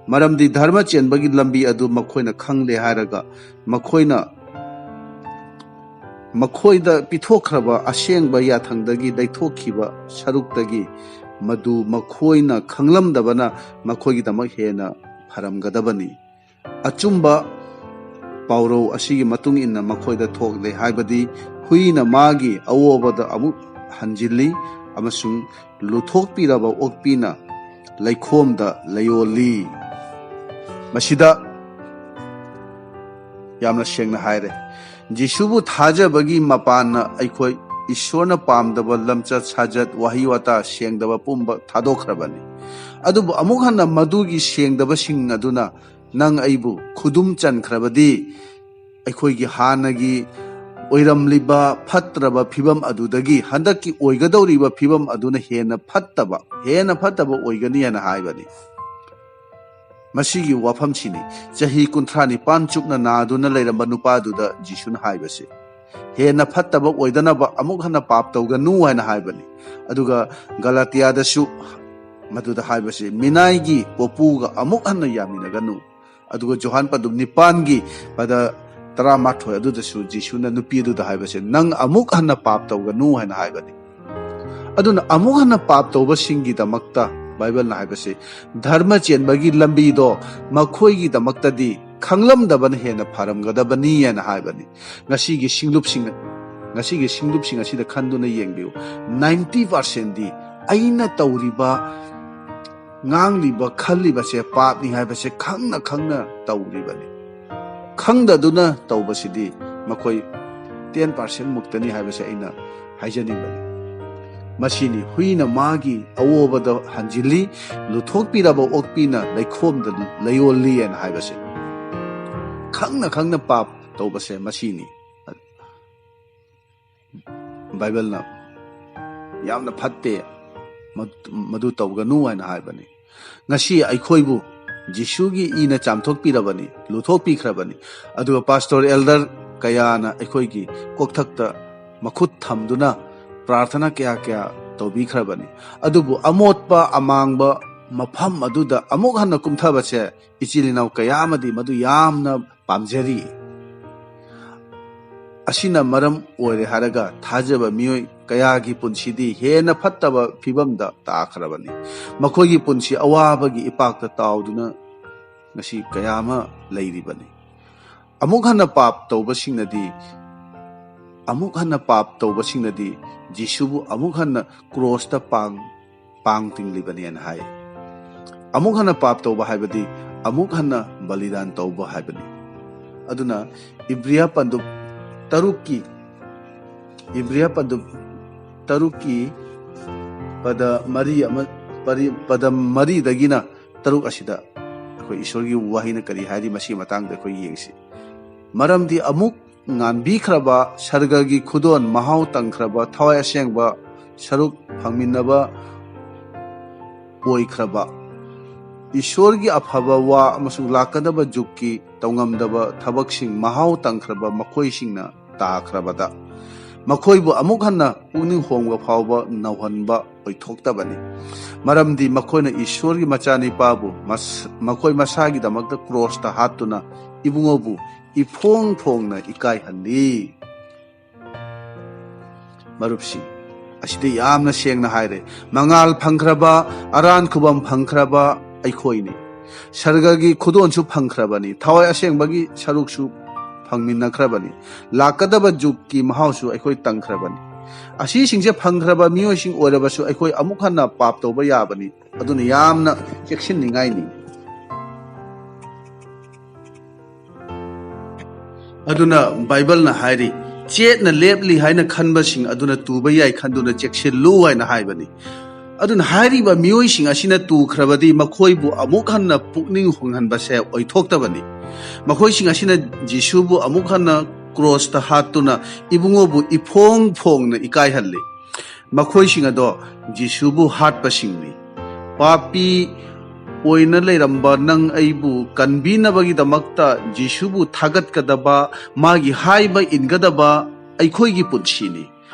ꯃꯔꯝꯗꯤ ꯙꯔꯃ ꯆꯦꯟꯕꯒꯤ ꯂꯝꯕꯤ ꯑꯗꯨ ꯃꯈꯣꯏꯅ ꯈꯪꯂꯦ ꯍꯥꯏꯔꯒ, ꯃꯈꯣꯏꯅ, ꯃꯈꯣꯏꯗ ꯄꯤꯊꯣꯛꯈ꯭ꯔꯕ ꯑꯁꯦꯡꯕ ꯌꯥꯊꯪꯗꯒꯤ ꯂꯩꯊꯣꯛꯈꯤꯕ ꯁꯔꯨꯛꯇꯒꯤ, ꯃꯗꯨ ꯃꯈꯣꯏꯅ ꯈꯪꯂꯝꯗꯕꯅ ꯃꯈꯣꯏꯒꯤꯗꯃꯛ ꯍꯦꯟꯅ ꯐꯔꯝꯒꯗꯕꯅꯤ꯫ ꯑꯆꯨꯝꯕ ꯄꯥꯎꯔꯧ ꯑꯁꯤꯒꯤ ꯃꯇꯨꯡ ꯏꯟꯅ ꯃꯈꯣꯏꯗ ꯊꯣꯛꯂꯦ, ꯍꯥꯏꯕꯗꯤ ꯍꯨꯏꯅ ꯃꯥꯒꯤ ꯑꯋꯣꯕꯗ ꯑꯃꯨꯛ ꯍꯟꯖꯤꯜꯂꯤ, ꯑꯃꯁꯨꯡ ꯂꯨꯊꯣꯛꯄꯤꯔꯕ ꯑꯣꯛꯄꯤꯅ ꯂꯩꯈꯣꯝꯗ ꯂꯩꯌꯣꯜꯂꯤ꯫ ꯃꯁꯤꯗ ꯌꯥꯝꯅ ꯁꯦꯡꯅ ꯍꯥꯏꯔꯦ, ꯖꯤꯁꯨꯕꯨ ꯊꯥꯖꯕꯒꯤ ꯃꯄꯥꯟꯅ ꯑꯩꯈꯣꯏ ꯏꯁꯣꯔꯅ ꯄꯥꯝꯗꯕ ꯂꯝꯆꯠ ꯁꯥꯖꯠ, ꯋꯥꯍꯩ ꯋꯥꯇꯥ ꯁꯦꯡꯗꯕ ꯄꯨꯝꯕ ꯊꯥꯗꯣꯛꯈ꯭ꯔꯕꯅꯤ꯫ ꯑꯗꯨꯕꯨ ꯑꯃꯨꯛ ꯍꯟꯅ ꯃꯗꯨꯒꯤ ꯁꯦꯡꯗꯕꯁꯤꯡ ꯑꯗꯨꯅ ꯅꯪ ꯑꯩꯕꯨ ꯈꯨꯗꯨꯝ ꯆꯟꯈ꯭ꯔꯕꯗꯤ, ꯑꯩꯈꯣꯏꯒꯤ ꯍꯥꯟꯅꯒꯤ ꯑꯣꯏꯔꯝꯂꯤꯕ ꯐꯠꯇ꯭ꯔꯕ ꯐꯤꯕꯝ ꯑꯗꯨꯗꯒꯤ ꯍꯟꯗꯛꯀꯤ ꯑꯣꯏꯒꯗꯧꯔꯤꯕ ꯐꯤꯕꯝ ꯑꯗꯨꯅ ꯍꯦꯟꯅ ꯐꯠꯇꯕ, ꯍꯦꯟꯅ ꯐꯠꯇꯕ ꯑꯣꯏꯒꯅꯤ ꯍꯥꯏꯅ ꯍꯥꯏꯕꯅꯤ꯫ ꯃꯁꯤꯒꯤ ꯋꯥꯐꯝꯁꯤꯅꯤ ꯆꯍꯤ ꯀꯨꯟꯊ꯭ꯔꯥ ꯅꯤꯄꯥꯟ ꯆꯨꯞꯅ ꯅꯥꯗꯨꯅ ꯂꯩꯔꯝꯕ ꯅꯨꯄꯥꯗꯨꯗ ꯖꯤꯁꯨꯅ ꯍꯥꯏꯕꯁꯤ꯫ ꯍꯦꯟꯅ ꯐꯠꯇꯕ ꯑꯣꯏꯗꯅꯕ ꯑꯃꯨꯛ ꯍꯟꯅ ꯄꯥꯞ ꯇꯧꯒꯅꯨ ꯍꯥꯏꯅ ꯍꯥꯏꯕꯅꯤ꯫ ꯑꯗꯨꯒ ꯒꯂꯥꯇꯤꯌꯥꯗꯁꯨ ꯃꯗꯨꯗ ꯍꯥꯏꯕꯁꯤ, ꯃꯤꯅꯥꯏꯒꯤ ꯄꯣꯄꯨꯒ ꯑꯃꯨꯛ ꯍꯟꯅ ꯌꯥꯃꯤꯟꯅꯒꯅꯨ꯫ ꯑꯗꯨꯒ ꯖꯣꯍꯥꯟ ꯄꯟꯗꯨꯞ ꯅꯤꯄꯥꯟꯒꯤ ꯄꯗ ꯇꯔꯥꯃꯥꯊꯣꯏ ꯑꯗꯨꯗꯁꯨ ꯖꯤꯁꯨꯅ ꯅꯨꯄꯤ ꯑꯗꯨꯗ ꯍꯥꯏꯕꯁꯦ, ꯅꯪ ꯑꯃꯨꯛ ꯍꯟꯅ ꯄꯥꯞ ꯇꯧꯒꯅꯨ ꯍꯥꯏꯅ ꯍꯥꯏꯕꯅꯤ꯫ ꯑꯗꯨꯅ ꯑꯃꯨꯛ ꯍꯟꯅ ꯄꯥꯞ ꯇꯧꯕꯁꯤꯡꯒꯤꯗꯃꯛꯇ ꯕꯥꯏꯕꯜꯅ ꯍꯥꯏꯕꯁꯦ, ꯙꯔꯃ ꯆꯦꯟꯕꯒꯤ ꯂꯝꯕꯤꯗꯣ ꯃꯈꯣꯏꯒꯤꯗꯃꯛꯇꯗꯤ ꯈꯪꯂꯝꯗꯕꯅ ꯍꯦꯟꯅ ꯐꯔꯝꯒꯗꯕꯅꯤ ꯍꯥꯏꯅ ꯍꯥꯏꯕꯅꯤ꯫ ꯉꯁꯤꯒꯤ ꯁꯤꯡꯂꯨꯞꯁꯤꯡ, ꯉꯁꯤꯒꯤ ꯁꯤꯡꯂꯨꯞꯁꯤꯡ ꯑꯁꯤꯗ ꯈꯟꯗꯨꯅ ꯌꯦꯡꯕꯤꯌꯨ꯫ ꯅꯥꯏꯟꯇꯤ ꯄꯥꯔꯁꯦꯟꯗꯤ ꯑꯩꯅ ꯇꯧꯔꯤꯕ, ꯉꯥꯡꯂꯤꯕ, ꯈꯜꯂꯤꯕꯁꯦ ꯄꯥꯞꯅꯤ ꯍꯥꯏꯕꯁꯦ ꯈꯪꯅ ꯈꯪꯅ ꯇꯧꯔꯤꯕꯅꯤ꯫ ꯈꯪꯗꯗꯨꯅ ꯇꯧꯕꯁꯤꯗꯤ ꯃꯈꯣꯏ ꯇꯦꯟ ꯄꯥꯔꯁꯦꯟ ꯃꯨꯛꯇꯅꯤ ꯍꯥꯏꯕꯁꯦ ꯑꯩꯅ ꯍꯥꯏꯖꯅꯤꯡꯕꯅꯤ꯫ ꯃꯁꯤꯅꯤ ꯍꯨꯏꯅ ꯃꯥꯒꯤ ꯑꯋꯣꯕꯗ ꯍꯟꯖꯤꯜꯂꯤ, ꯂꯨꯊꯣꯛꯄꯤꯔꯕ ꯑꯣꯛꯄꯤꯅ ꯂꯩꯈꯣꯝꯗ ꯂꯩꯌꯣꯜꯂꯤ ꯍꯥꯏꯅ ꯍꯥꯏꯕꯁꯦ꯫ ꯈꯪꯅ ꯈꯪꯅ ꯄꯥꯞ ꯇꯧꯕꯁꯦ ꯃꯁꯤꯅꯤ꯫ ꯕꯥꯏꯕꯜꯅ ꯌꯥꯝꯅ ꯐꯠꯇꯦ, ꯃꯗꯨ ꯇꯧꯒꯅꯨ ꯍꯥꯏꯅ ꯍꯥꯏꯕꯅꯤ꯫ ꯉꯁꯤ ꯑꯩꯈꯣꯏꯕꯨ ꯖꯤꯁꯨꯒꯤ ꯏꯅ ꯆꯥꯝꯊꯣꯛꯄꯤꯔꯕꯅꯤ, ꯂꯨꯊꯣꯛꯄꯤꯈ꯭ꯔꯕꯅꯤ꯫ ꯑꯗꯨꯒ ꯄꯥꯁꯇꯣꯔ, ꯑꯦꯜꯗꯔ ꯀꯌꯥꯅ ꯑꯩꯈꯣꯏꯒꯤ ꯀꯣꯛꯊꯛꯇ ꯃꯈꯨꯠ ꯊꯝꯗꯨꯅ ꯄ꯭ꯔꯥꯔꯊꯅꯥ ꯀꯌꯥ ꯀꯌꯥ ꯇꯧꯕꯤꯈ꯭ꯔꯕꯅꯤ꯫ ꯑꯗꯨꯕꯨ ꯑꯃꯣꯠꯄ ꯑꯃꯥꯡꯕ ꯃꯐꯝ ꯑꯗꯨꯗ ꯑꯃꯨꯛ ꯍꯟꯅ ꯀꯨꯝꯊꯕꯁꯦ ꯏꯆꯤꯜ ꯏꯅꯥꯎ ꯀꯌꯥ ꯑꯃꯗꯤ ꯃꯗꯨ ꯌꯥꯝꯅ ꯄꯥꯝꯖꯔꯤ꯫ ꯑꯁꯤꯅ ꯃꯔꯝ ꯑꯣꯏꯔꯦ ꯍꯥꯏꯔꯒ ꯊꯥꯖꯕ ꯃꯤꯑꯣꯏ ꯀꯌꯥꯒꯤ ꯄꯨꯟꯁꯤꯗꯤ ꯍꯦꯟꯅ ꯐꯠꯇꯕ ꯐꯤꯕꯝꯗ ꯇꯥꯈ꯭ꯔꯕꯅꯤ꯫ ꯃꯈꯣꯏꯒꯤ ꯄꯨꯟꯁꯤ ꯑꯋꯥꯕꯒꯤ ꯏꯄꯥꯛꯇ ꯇꯥꯎꯗꯨꯅ ꯉꯁꯤ ꯀꯌꯥ ꯑꯃ ꯂꯩꯔꯤꯕꯅꯤ꯫ ꯑꯃꯨꯛ ꯍꯟꯅ ꯄꯥꯞ ꯇꯧꯕꯁꯤꯡꯅꯗꯤ ꯑꯃꯨꯛ ꯍꯟꯅ ꯄꯥꯞ ꯇꯧꯕꯁꯤꯡꯅꯗꯤ ꯖꯤꯁꯨꯕꯨ ꯑꯃꯨꯛ ꯍꯟꯅ ꯀ꯭ꯔꯣꯁꯇ ꯄꯥꯡ ꯄꯥꯡ ꯇꯤꯡꯂꯤꯕꯅꯦꯅ ꯍꯥꯏ꯫ ꯑꯃꯨꯛ ꯍꯟꯅ ꯄꯥꯞ ꯇꯧꯕ ꯍꯥꯏꯕꯗꯤ ꯑꯃꯨꯛ ꯍꯟꯅ ꯕꯂꯤꯗꯥꯟ ꯇꯧꯕ ꯍꯥꯏꯕꯅꯤ꯫ ꯑꯗꯨꯅ ꯏꯕ꯭ꯔꯤꯌꯥ ꯄꯟꯗꯨꯞ ꯇꯔꯨꯛꯀꯤ, ꯏꯕ꯭ꯔꯤꯌꯥ ꯄꯟꯗꯨꯞ ꯇꯔꯨꯛꯀꯤ ꯄꯗ ꯃꯔꯤ ꯑꯃ, ꯄꯔꯤ-, ꯄꯗ ꯃꯔꯤꯗꯒꯤꯅ ꯇꯔꯨꯛ ꯑꯁꯤꯗ ꯑꯩꯈꯣꯏ ꯏꯁꯣꯔꯒꯤ ꯋꯥꯍꯩꯅ ꯀꯔꯤ ꯍꯥꯏꯔꯤ, ꯃꯁꯤꯒꯤ ꯃꯇꯥꯡꯗ ꯑꯩꯈꯣꯏ ꯌꯦꯡꯁꯤ꯫ "ꯃꯔꯝꯗꯤ ꯑꯃꯨꯛ ꯉꯥꯟꯕꯤꯈ꯭ꯔꯕ ꯁꯔꯒꯒꯤ ꯈꯨꯗꯣꯜ, ꯃꯍꯥꯎ ꯇꯪꯈ꯭ꯔꯕ ꯊꯋꯥꯏ ꯑꯁꯦꯡꯕ ꯁꯔꯨꯛ ꯐꯪꯃꯤꯟꯅꯕ ꯑꯣꯏꯈ꯭ꯔꯕ ꯏꯁꯣꯔꯒꯤ ꯑꯐꯕ ꯋꯥ ꯑꯃꯁꯨꯡ ꯂꯥꯛꯀꯗꯕ ꯖꯨꯒꯀꯤ ꯇꯧꯉꯝꯗꯕ ꯊꯕꯛꯁꯤꯡ ꯃꯍꯥꯎ ꯇꯪꯈ꯭ꯔꯕ ꯃꯈꯣꯏꯁꯤꯡꯅ ꯇꯥꯈ꯭ꯔꯕꯗ, ꯃꯈꯣꯏꯕꯨ ꯑꯃꯨꯛ ꯍꯟꯅ ꯄꯨꯛꯅꯤꯡ ꯍꯣꯡꯕ ꯐꯥꯎꯕ ꯅꯧꯍꯟꯕ ꯑꯣꯏꯊꯣꯛꯇꯕꯅꯤ꯫ ꯃꯔꯝꯗꯤ ꯃꯈꯣꯏꯅ ꯏꯁꯣꯔꯒꯤ ꯃꯆꯥꯅꯤꯄꯥꯕꯨ ꯃꯁ-, ꯃꯈꯣꯏ ꯃꯁꯥꯒꯤꯗꯃꯛꯇ ꯀ꯭ꯔꯣꯁꯇ ꯍꯥꯠꯇꯨꯅ ꯏꯕꯨꯡꯉꯣꯕꯨ ꯏꯐꯣꯡ ꯐꯣꯡꯅ ꯏꯀꯥꯏꯍꯜꯂꯤ"꯫ ꯃꯔꯨꯞꯁꯤꯡ, ꯑꯁꯤꯗ ꯌꯥꯝꯅ ꯁꯦꯡꯅ ꯍꯥꯏꯔꯦ, ꯃꯉꯥꯜ ꯐꯪꯈ꯭ꯔꯕ, ꯑꯔꯥꯟ ꯈꯨꯕꯝ ꯐꯪꯈ꯭ꯔꯕ ꯑꯩꯈꯣꯏꯅꯤ꯫ ꯁꯔꯒꯒꯤ ꯈꯨꯗꯣꯜꯁꯨ ꯐꯪꯈ꯭ꯔꯕꯅꯤ, ꯊꯋꯥꯏ ꯑꯁꯦꯡꯕꯒꯤ ꯁꯔꯨꯛꯁꯨ ꯐꯪꯃꯤꯟꯅꯈ꯭ꯔꯕꯅꯤ, ꯂꯥꯛꯀꯗꯕ ꯖꯨꯒꯀꯤ ꯃꯍꯥꯎꯁꯨ ꯑꯩꯈꯣꯏ ꯇꯪꯈ꯭ꯔꯕꯅꯤ꯫ ꯑꯁꯤꯁꯤꯡꯁꯦ ꯐꯪꯈ꯭ꯔꯕ ꯃꯤꯑꯣꯏꯁꯤꯡ ꯑꯣꯏꯔꯕꯁꯨ, ꯑꯩꯈꯣꯏ ꯑꯃꯨꯛ ꯍꯟꯅ ꯄꯥꯞ ꯇꯧꯕ ꯌꯥꯕꯅꯤ꯫ ꯑꯗꯨꯅ ꯌꯥꯝꯅ ꯆꯦꯛꯁꯤꯟꯅꯤꯡꯉꯥꯏꯅꯤ꯫ ꯑꯗꯨꯅ ꯕꯥꯏꯕꯜꯅ ꯍꯥꯏꯔꯤ, "ꯆꯦꯠꯅ ꯂꯦꯞꯂꯤ ꯍꯥꯏꯅ ꯈꯟꯕꯁꯤꯡ ꯑꯗꯨꯅ ꯇꯨꯕ ꯌꯥꯏ ꯈꯟꯗꯨꯅ ꯆꯦꯛꯁꯤꯜꯂꯨ" ꯍꯥꯏꯅ ꯍꯥꯏꯕꯅꯤ꯫ ꯑꯗꯨꯅ ꯍꯥꯏꯔꯤꯕ ꯃꯤꯑꯣꯏꯁꯤꯡ ꯑꯁꯤꯅ ꯇꯨꯈ꯭ꯔꯕꯗꯤ ꯃꯈꯣꯏꯕꯨ ꯑꯃꯨꯛ ꯍꯟꯅ ꯄꯨꯛꯅꯤꯡ ꯍꯣꯡꯍꯟꯕꯁꯦ ꯑꯣꯏꯊꯣꯛꯇꯕꯅꯤ꯫ ꯃꯈꯣꯏꯁꯤꯡ ꯑꯁꯤꯅ ꯖꯤꯁꯨꯕꯨ ꯑꯃꯨꯛ ꯍꯟꯅ ꯀ꯭ꯔꯣꯁꯇ ꯍꯥꯠꯇꯨꯅ ꯏꯕꯨꯡꯉꯣꯕꯨ ꯏꯐꯣꯡ ꯐꯣꯡꯅ ꯏꯀꯥꯏꯍꯜꯂꯤ꯫ ꯃꯈꯣꯏꯁꯤꯡ ꯑꯗꯣ ꯖꯤꯁꯨꯕꯨ ꯍꯥꯠꯄꯁꯤꯡꯅꯤ꯫ ꯄꯥꯄꯤ ꯑꯣꯏꯅ ꯂꯩꯔꯝꯕ ꯅꯪ ꯑꯩꯕꯨ ꯀꯟꯕꯤꯅꯕꯒꯤꯗꯃꯛꯇ ꯖꯤꯁꯨꯕꯨ ꯊꯥꯒꯠꯀꯗꯕ, ꯃꯥꯒꯤ ꯍꯥꯏꯕ ꯏꯟꯒꯗꯕ ꯑꯩꯈꯣꯏꯒꯤ ꯄꯨꯟꯁꯤꯅꯤ꯫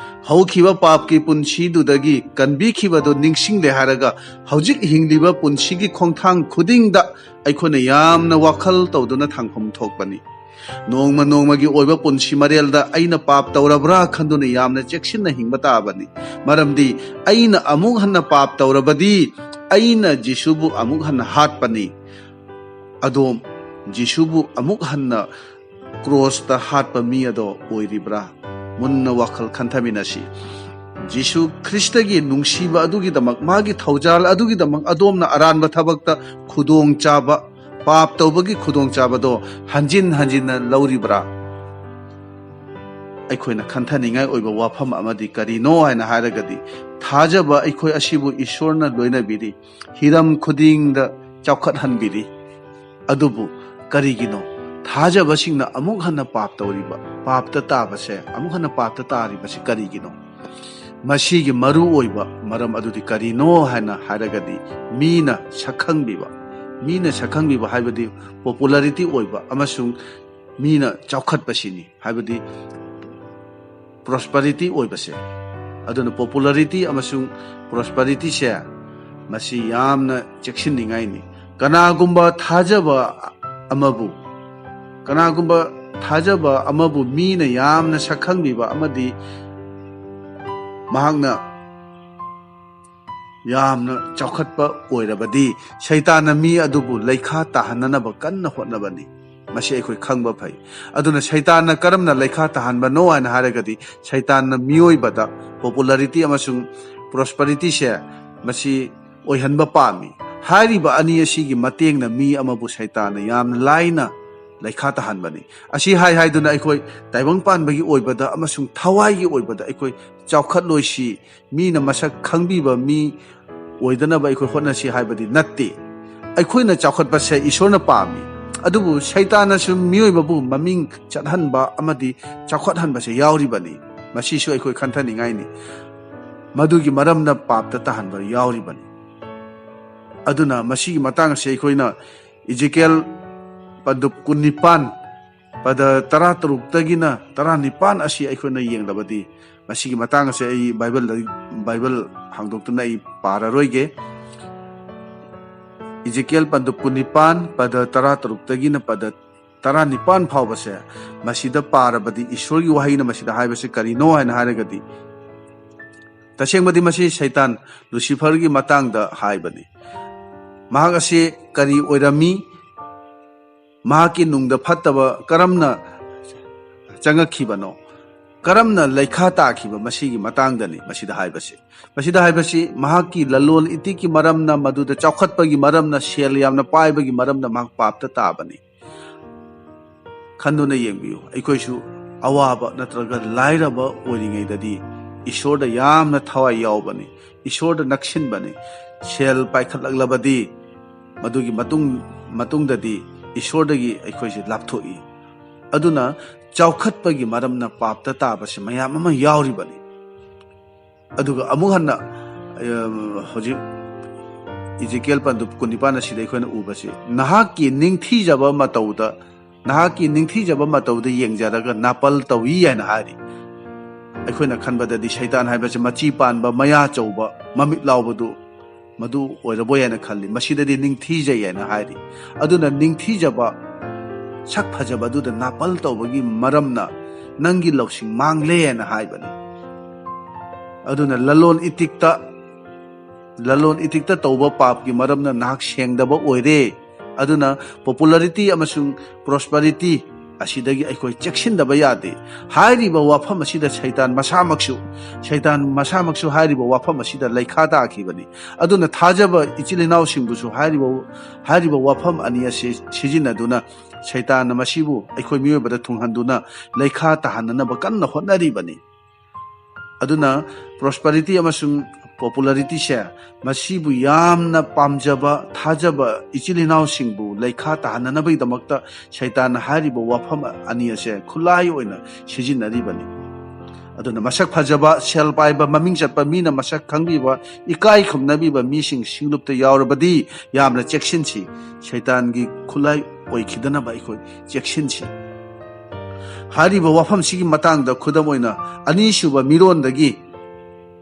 ꯍꯧꯈꯤꯕ ꯄꯥꯞꯀꯤ ꯄꯨꯟꯁꯤꯗꯨꯗꯒꯤ ꯀꯟꯕꯤꯈꯤꯕꯗꯨ ꯅꯤꯡꯁꯤꯡꯂꯦ ꯍꯥꯏꯔꯒ, ꯍꯧꯖꯤꯛ ꯍꯤꯡꯂꯤꯕ ꯄꯨꯟꯁꯤꯒꯤ ꯈꯣꯡꯊꯥꯡ ꯈꯨꯗꯤꯡꯗ ꯑꯩꯈꯣꯏꯅ ꯌꯥꯝꯅ ꯋꯥꯈꯜ ꯇꯧꯗꯨꯅ ꯊꯥꯡꯐꯝ ꯊꯣꯛꯄꯅꯤ꯫ ꯅꯣꯡꯃ ꯅꯣꯡꯃꯒꯤ ꯑꯣꯏꯕ ꯄꯨꯟꯁꯤ ꯃꯔꯦꯜꯗ ꯑꯩꯅ ꯄꯥꯞ ꯇꯧꯔꯕ꯭ꯔꯥ ꯈꯟꯗꯨꯅ ꯌꯥꯝꯅ ꯆꯦꯛꯁꯤꯟꯅ ꯍꯤꯡꯕ ꯇꯥꯕꯅꯤ꯫ ꯃꯔꯝꯗꯤ ꯑꯩꯅ ꯑꯃꯨꯛ ꯍꯟꯅ ꯄꯥꯞ ꯇꯧꯔꯕꯗꯤ ꯑꯩꯅ ꯖꯤꯁꯨꯕꯨ ꯑꯃꯨꯛ ꯍꯟꯅ ꯍꯥꯠꯄꯅꯤ꯫ ꯑꯗꯣꯝ ꯖꯤꯁꯨꯕꯨ ꯑꯃꯨꯛ ꯍꯟꯅ ꯀ꯭ꯔꯣꯁꯇ ꯍꯥꯠꯄ ꯃꯤ ꯑꯗꯣ ꯑꯣꯏꯔꯤꯕ꯭ꯔꯥ? ꯃꯨꯟꯅ ꯋꯥꯈꯜ ꯈꯟꯊꯃꯤꯟꯅꯁꯤ꯫ ꯖꯤꯁꯨ ꯈ꯭ꯔꯤꯁꯇꯒꯤ ꯅꯨꯡꯁꯤꯕ ꯑꯗꯨꯒꯤꯗꯃꯛ, ꯃꯥꯒꯤ ꯊꯧꯖꯥꯜ ꯑꯗꯨꯒꯤꯗꯃꯛ ꯑꯗꯣꯝꯅ ꯑꯔꯥꯟꯕ ꯊꯕꯛꯇ ꯈꯨꯗꯣꯡꯆꯥꯕ, ꯄꯥꯞ ꯇꯧꯕꯒꯤ ꯈꯨꯗꯣꯡꯆꯥꯕꯗꯣ ꯍꯟꯖꯤꯟ ꯍꯟꯖꯤꯟꯅ ꯂꯧꯔꯤꯕ꯭ꯔꯥ? ꯑꯩꯈꯣꯏꯅ ꯈꯟꯊꯅꯤꯡꯉꯥꯏ ꯑꯣꯏꯕ ꯋꯥꯐꯝ ꯑꯃꯗꯤ ꯀꯔꯤꯅꯣ ꯍꯥꯏꯅ ꯍꯥꯏꯔꯒꯗꯤ, ꯊꯥꯖꯕ ꯑꯩꯈꯣꯏ ꯑꯁꯤꯕꯨ ꯏꯁꯣꯔꯅ ꯂꯣꯏꯅꯕꯤꯔꯤ, ꯍꯤꯔꯝ ꯈꯨꯗꯤꯡꯗ ꯆꯥꯎꯈꯠꯍꯟꯕꯤꯔꯤ꯫ ꯑꯗꯨꯕꯨ ꯀꯔꯤꯒꯤꯅꯣ ꯊꯥꯖꯕꯁꯤꯡꯅ ꯑꯃꯨꯛ ꯍꯟꯅ ꯄꯥꯞ ꯇꯧꯔꯤꯕ, ꯄꯥꯞꯇ ꯇꯥꯕꯁꯦ, ꯑꯃꯨꯛ ꯍꯟꯅ ꯄꯥꯞꯇ ꯇꯥꯔꯤꯕꯁꯤ ꯀꯔꯤꯒꯤꯅꯣ? ꯃꯁꯤꯒꯤ ꯃꯔꯨ ꯑꯣꯏꯕ ꯃꯔꯝ ꯑꯗꯨꯗꯤ ꯀꯔꯤꯅꯣ ꯍꯥꯏꯅ ꯍꯥꯏꯔꯒꯗꯤ, ꯃꯤꯅ ꯁꯛꯈꯪꯕꯤꯕ, ꯃꯤꯅ ꯁꯛꯈꯪꯕꯤꯕ ꯍꯥꯏꯕꯗꯤ popularity ꯑꯣꯏꯕ ꯑꯃꯁꯨꯡ ꯃꯤꯅ ꯆꯥꯎꯈꯠꯄꯁꯤꯅꯤ, ꯍꯥꯏꯕꯗꯤ prosperity ꯑꯣꯏꯕꯁꯦ꯫ ꯑꯗꯨꯅ popularity ꯑꯃꯁꯨꯡ prosperityꯁꯦ, ꯃꯁꯤ ꯌꯥꯝꯅ ꯆꯦꯛꯁꯤꯟꯅꯤꯡꯉꯥꯏꯅꯤ꯫ ꯀꯅꯥꯒꯨꯝꯕ ꯊꯥꯖꯕ ꯑꯃꯕꯨ, ꯀꯅꯥꯒꯨꯝꯕ ꯊꯥꯖꯕ ꯑꯃꯕꯨ ꯃꯤꯅ ꯌꯥꯝꯅ ꯁꯛꯈꯪꯕꯤꯕ ꯑꯃꯗꯤ ꯃꯍꯥꯛꯅ ꯌꯥꯝꯅ ꯆꯥꯎꯈꯠꯄ ꯑꯣꯏꯔꯕꯗꯤ, ꯁꯩꯇꯥꯟꯅ ꯃꯤ ꯑꯗꯨꯕꯨ ꯂꯩꯈꯥ ꯇꯥꯍꯟꯅꯅꯕ ꯀꯟꯅ ꯍꯣꯠꯅꯕꯅꯤ꯫ ꯃꯁꯤ ꯑꯩꯈꯣꯏ ꯈꯪꯕ ꯐꯩ꯫ ꯑꯗꯨꯅ ꯁꯩꯇꯥꯟꯅ ꯀꯔꯝꯅ ꯂꯩꯈꯥ ꯇꯥꯍꯟꯕꯅꯣ ꯍꯥꯏꯅ ꯍꯥꯏꯔꯒꯗꯤ, ꯁꯩꯇꯥꯟꯅ ꯃꯤꯑꯣꯏꯕꯗ popularity ꯑꯃꯁꯨꯡ prosperityꯁꯦ ꯃꯁꯤ ꯑꯣꯏꯍꯟꯕ ꯄꯥꯝꯃꯤ꯫ ꯍꯥꯏꯔꯤꯕ ꯑꯅꯤ ꯑꯁꯤꯒꯤ ꯃꯇꯦꯡꯅ ꯃꯤ ꯑꯃꯕꯨ ꯁꯩꯇꯥꯟꯅ ꯌꯥꯝꯅ ꯂꯥꯏꯅ ꯂꯩꯈꯥ ꯇꯥꯍꯟꯕꯅꯤ꯫ ꯑꯁꯤ ꯍꯥꯏ ꯍꯥꯏꯗꯨꯅ ꯑꯩꯈꯣꯏ ꯇꯥꯏꯕꯪ ꯄꯥꯟꯕꯒꯤ ꯑꯣꯏꯕꯗ ꯑꯃꯁꯨꯡ ꯊꯋꯥꯏꯒꯤ ꯑꯣꯏꯕꯗ ꯑꯩꯈꯣꯏ ꯆꯥꯎꯈꯠꯂꯣꯏꯁꯤ, ꯃꯤꯅ ꯃꯁꯛ ꯈꯪꯕꯤꯕ ꯃꯤ ꯑꯣꯏꯗꯅꯕ ꯑꯩꯈꯣꯏ ꯍꯣꯠꯅꯁꯤ ꯍꯥꯏꯕꯗꯤ ꯅꯠꯇꯦ꯫ ꯑꯩꯈꯣꯏꯅ ꯆꯥꯎꯈꯠꯄꯁꯦ ꯏꯁꯣꯔꯅ ꯄꯥꯝꯃꯤ꯫ ꯑꯗꯨꯕꯨ ꯁꯩꯇꯥꯟꯅꯁꯨ ꯃꯤꯑꯣꯏꯕꯕꯨ ꯃꯃꯤꯡ ꯆꯠꯍꯟꯕ ꯑꯃꯗꯤ ꯆꯥꯎꯈꯠꯍꯟꯕꯁꯦ ꯌꯥꯎꯔꯤꯕꯅꯤ꯫ ꯃꯁꯤꯁꯨ ꯑꯩꯈꯣꯏ ꯈꯟꯊꯅꯤꯡꯉꯥꯏꯅꯤ꯫ ꯃꯗꯨꯒꯤ ꯃꯔꯝꯅ ꯄꯥꯞꯇ ꯇꯥꯍꯟꯕ ꯌꯥꯎꯔꯤꯕꯅꯤ꯫ ꯑꯗꯨꯅ ꯃꯁꯤꯒꯤ ꯃꯇꯥꯡ ꯑꯁꯤ ꯑꯩꯈꯣꯏꯅ ꯏꯖꯦꯀꯤꯌꯦꯜ ꯄꯟꯗꯨꯞ ꯀꯨꯟꯅꯤꯄꯥꯟ, ꯄꯗ ꯇꯔꯥꯇꯔꯨꯛꯇꯒꯤꯅ ꯇꯔꯥꯅꯤꯄꯥꯟ ꯑꯁꯤ ꯑꯩꯈꯣꯏꯅ ꯌꯦꯡꯂꯕꯗꯤ, ꯃꯁꯤꯒꯤ ꯃꯇꯥꯡ ꯑꯁꯦ ꯑꯩ ꯕꯥꯏꯕꯜꯗ, ꯕꯥꯏꯕꯜ ꯍꯥꯡꯗꯣꯛꯇꯨꯅ ꯑꯩ ꯄꯥꯔꯔꯣꯏꯒꯦ꯫ ꯏꯖꯦꯀꯤꯌꯦꯜ ꯄꯟꯗꯨꯞ ꯀꯨꯟꯅꯤꯄꯥꯟ, ꯄꯗ ꯇꯔꯥꯇꯔꯨꯛꯇꯒꯤꯅ ꯄꯗ ꯇꯔꯥꯅꯤꯄꯥꯟ ꯐꯥꯎꯕꯁꯦ, ꯃꯁꯤꯗ ꯄꯥꯔꯕꯗꯤ ꯏꯁꯣꯔꯒꯤ ꯋꯥꯍꯩꯅ ꯃꯁꯤꯗ ꯍꯥꯏꯕꯁꯦ ꯀꯔꯤꯅꯣ ꯍꯥꯏꯅ ꯍꯥꯏꯔꯒꯗꯤ, ꯇꯁꯦꯡꯕꯗꯤ ꯃꯁꯤ ꯁꯩꯇꯥꯟ ꯂꯨꯁꯤꯐꯔꯒꯤ ꯃꯇꯥꯡꯗ ꯍꯥꯏꯕꯅꯤ꯫ ꯃꯍꯥꯛ ꯑꯁꯤ ꯀꯔꯤ ꯑꯣꯏꯔꯝꯃꯤ? ꯃꯍꯥꯛꯀꯤ ꯅꯨꯡꯗ ꯐꯠꯇꯕ ꯀꯔꯝꯅ ꯆꯪꯉꯛꯈꯤꯕꯅꯣ? ꯀꯔꯝꯅ ꯂꯩꯈꯥ ꯇꯥꯈꯤꯕ ꯃꯁꯤꯒꯤ ꯃꯇꯥꯡꯗꯅꯤ ꯃꯁꯤꯗ ꯍꯥꯏꯕꯁꯤ꯫ ꯃꯁꯤꯗ ꯍꯥꯏꯕꯁꯤ ꯃꯍꯥꯛꯀꯤ ꯂꯂꯣꯟ ꯏꯇꯤꯛꯀꯤ ꯃꯔꯝꯅ, ꯃꯗꯨꯗ ꯆꯥꯎꯈꯠꯄꯒꯤ ꯃꯔꯝꯅ, ꯁꯦꯜ ꯌꯥꯝꯅ ꯄꯥꯏꯕꯒꯤ ꯃꯔꯝꯅ ꯃꯍꯥꯛ ꯄꯥꯞꯇ ꯇꯥꯕꯅꯤ꯫ ꯈꯟꯗꯨꯅ ꯌꯦꯡꯕꯤꯌꯨ, ꯑꯩꯈꯣꯏꯁꯨ ꯑꯋꯥꯕ ꯅꯠꯇ꯭ꯔꯒ ꯂꯥꯏꯔꯕ ꯑꯣꯏꯔꯤꯉꯩꯗꯗꯤ ꯏꯁꯣꯔꯗ ꯌꯥꯝꯅ ꯊꯋꯥꯏ ꯌꯥꯎꯕꯅꯤ, ꯏꯁꯣꯔꯗ ꯅꯛꯁꯤꯟꯕꯅꯤ꯫ ꯁꯦꯜ ꯄꯥꯏꯈꯠꯂꯛꯂꯕꯗꯤ ꯃꯗꯨꯒꯤ ꯃꯇꯨꯡ ꯃꯇꯨꯡꯗꯗꯤ ꯏꯁꯣꯔꯗꯒꯤ ꯑꯩꯈꯣꯏꯁꯦ ꯂꯥꯞꯊꯣꯛꯏ꯫ ꯑꯗꯨꯅ ꯆꯥꯎꯈꯠꯄꯒꯤ ꯃꯔꯝꯅ ꯄꯥꯞꯇ ꯇꯥꯕꯁꯤ ꯃꯌꯥꯝ ꯑꯃ ꯌꯥꯎꯔꯤꯕꯅꯤ꯫ ꯑꯗꯨꯒ ꯑꯃꯨꯛ ꯍꯟꯅ, ꯑ, ꯍꯧꯖꯤꯛ ꯏꯖꯦꯀꯤꯌꯦꯜ ꯄꯟꯗꯨꯞ ꯀꯨꯟꯅꯤꯄꯥꯟ ꯑꯁꯤꯗ ꯑꯩꯈꯣꯏꯅ ꯎꯕꯁꯤ, ꯅꯍꯥꯛꯀꯤ ꯅꯤꯡꯊꯤꯖꯕ ꯃꯇꯧꯗ, ꯅꯍꯥꯛꯀꯤ ꯅꯤꯡꯊꯤꯖꯕ ꯃꯇꯧꯗ ꯌꯦꯡꯖꯔꯒ ꯅꯥꯄꯜ ꯇꯧꯏ ꯍꯥꯏꯅ ꯍꯥꯏꯔꯤ꯫ ꯑꯩꯈꯣꯏꯅ ꯈꯟꯕꯗꯗꯤ ꯁꯩꯇꯥꯟ ꯍꯥꯏꯕꯁꯤ ꯃꯆꯤ ꯄꯥꯟꯕ, ꯃꯌꯥ ꯆꯧꯕ, ꯃꯃꯤꯠ ꯂꯥꯎꯕꯗꯨ ꯃꯗꯨ ꯑꯣꯏꯔꯕꯣꯏ ꯍꯥꯏꯅ ꯈꯜꯂꯤ꯫ ꯃꯁꯤꯗꯗꯤ ꯅꯤꯡꯊꯤꯖꯩ ꯍꯥꯏꯅ ꯍꯥꯏꯔꯤ꯫ ꯑꯗꯨꯅ ꯅꯤꯡꯊꯤꯖꯕ, ꯁꯛ ꯐꯖꯕ ꯑꯗꯨꯗ ꯅꯥꯄꯜ ꯇꯧꯕꯒꯤ ꯃꯔꯝꯅ ꯅꯪꯒꯤ ꯂꯧꯁꯤꯡ ꯃꯥꯡꯂꯦ ꯍꯥꯏꯅ ꯍꯥꯏꯕꯅꯤ꯫ ꯑꯗꯨꯅ ꯂꯂꯣꯟ ꯏꯇꯤꯛꯇ, ꯂꯂꯣꯟ ꯏꯇꯤꯛꯇ ꯇꯧꯕ ꯄꯥꯞꯀꯤ ꯃꯔꯝꯅ ꯅꯍꯥꯛ ꯁꯦꯡꯗꯕ ꯑꯣꯏꯔꯦ꯫ ꯑꯗꯨꯅ popularity ꯑꯃꯁꯨꯡ prosperity ꯑꯁꯤꯗꯒꯤ ꯑꯩꯈꯣꯏ ꯆꯦꯛꯁꯤꯟꯗꯕ ꯌꯥꯗꯦ꯫ ꯍꯥꯏꯔꯤꯕ ꯋꯥꯐꯝ ꯑꯁꯤꯗ ꯁꯩꯇꯥꯟ ꯃꯁꯥꯃꯛꯁꯨ, ꯁꯩꯇꯥꯟ ꯃꯁꯥꯃꯛꯁꯨ ꯍꯥꯏꯔꯤꯕ ꯋꯥꯐꯝ ꯑꯁꯤꯗ ꯂꯩꯈꯥ ꯇꯥꯈꯤꯕꯅꯤ꯫ ꯑꯗꯨꯅ ꯊꯥꯖꯕ ꯏꯆꯤꯜ ꯏꯅꯥꯎꯁꯤꯡꯕꯨꯁꯨ ꯍꯥꯏꯔꯤꯕ, ꯍꯥꯏꯔꯤꯕ ꯋꯥꯐꯝ ꯑꯅꯤ ꯑꯁꯤ ꯁꯤꯖꯤꯟꯅꯗꯨꯅ ꯁꯩꯇꯥꯟꯅ ꯃꯁꯤꯕꯨ ꯑꯩꯈꯣꯏ ꯃꯤꯑꯣꯏꯕꯗ ꯊꯨꯡꯍꯟꯗꯨꯅ ꯂꯩꯈꯥ ꯇꯥꯍꯟꯅꯅꯕ ꯀꯟꯅ ꯍꯣꯠꯅꯔꯤꯕꯅꯤ꯫ ꯑꯗꯨꯅ prosperity ꯑꯃꯁꯨꯡ popularityꯁꯦ, ꯃꯁꯤꯕꯨ ꯌꯥꯝꯅ ꯄꯥꯝꯖꯕ, ꯊꯥꯖꯕ ꯏꯆꯤꯜ ꯏꯅꯥꯎꯁꯤꯡꯕꯨ ꯂꯩꯈꯥ ꯇꯥꯍꯟꯅꯅꯕꯒꯤꯗꯃꯛꯇ ꯁꯩꯇꯥꯟꯅ ꯍꯥꯏꯔꯤꯕ ꯋꯥꯐꯝ ꯑꯅꯤ ꯑꯁꯦ ꯈꯨꯠꯂꯥꯏ ꯑꯣꯏꯅ ꯁꯤꯖꯤꯟꯅꯔꯤꯕꯅꯤ꯫ ꯑꯗꯨꯅ ꯃꯁꯛ ꯐꯖꯕ, ꯁꯦꯜ ꯄꯥꯏꯕ, ꯃꯃꯤꯡ ꯆꯠꯄ, ꯃꯤꯅ ꯃꯁꯛ ꯈꯪꯕꯤꯕ, ꯏꯀꯥꯏ ꯈꯨꯝꯅꯕꯤꯕ ꯃꯤꯁꯤꯡ ꯁꯤꯡꯂꯨꯞꯇ ꯌꯥꯎꯔꯕꯗꯤ ꯌꯥꯝꯅ ꯆꯦꯛꯁꯤꯟꯁꯤ꯫ ꯁꯩꯇꯥꯟꯒꯤ ꯈꯨꯠꯂꯥꯏ ꯑꯣꯏꯈꯤꯗꯅꯕ ꯑꯩꯈꯣꯏ ꯆꯦꯛꯁꯤꯟꯁꯤ꯫ ꯍꯥꯏꯔꯤꯕ ꯋꯥꯐꯝꯁꯤꯒꯤ ꯃꯇꯥꯡꯗ ꯈꯨꯗꯝ ꯑꯣꯏꯅ ꯑꯅꯤꯁꯨꯕ ꯃꯤꯔꯣꯟꯗꯒꯤ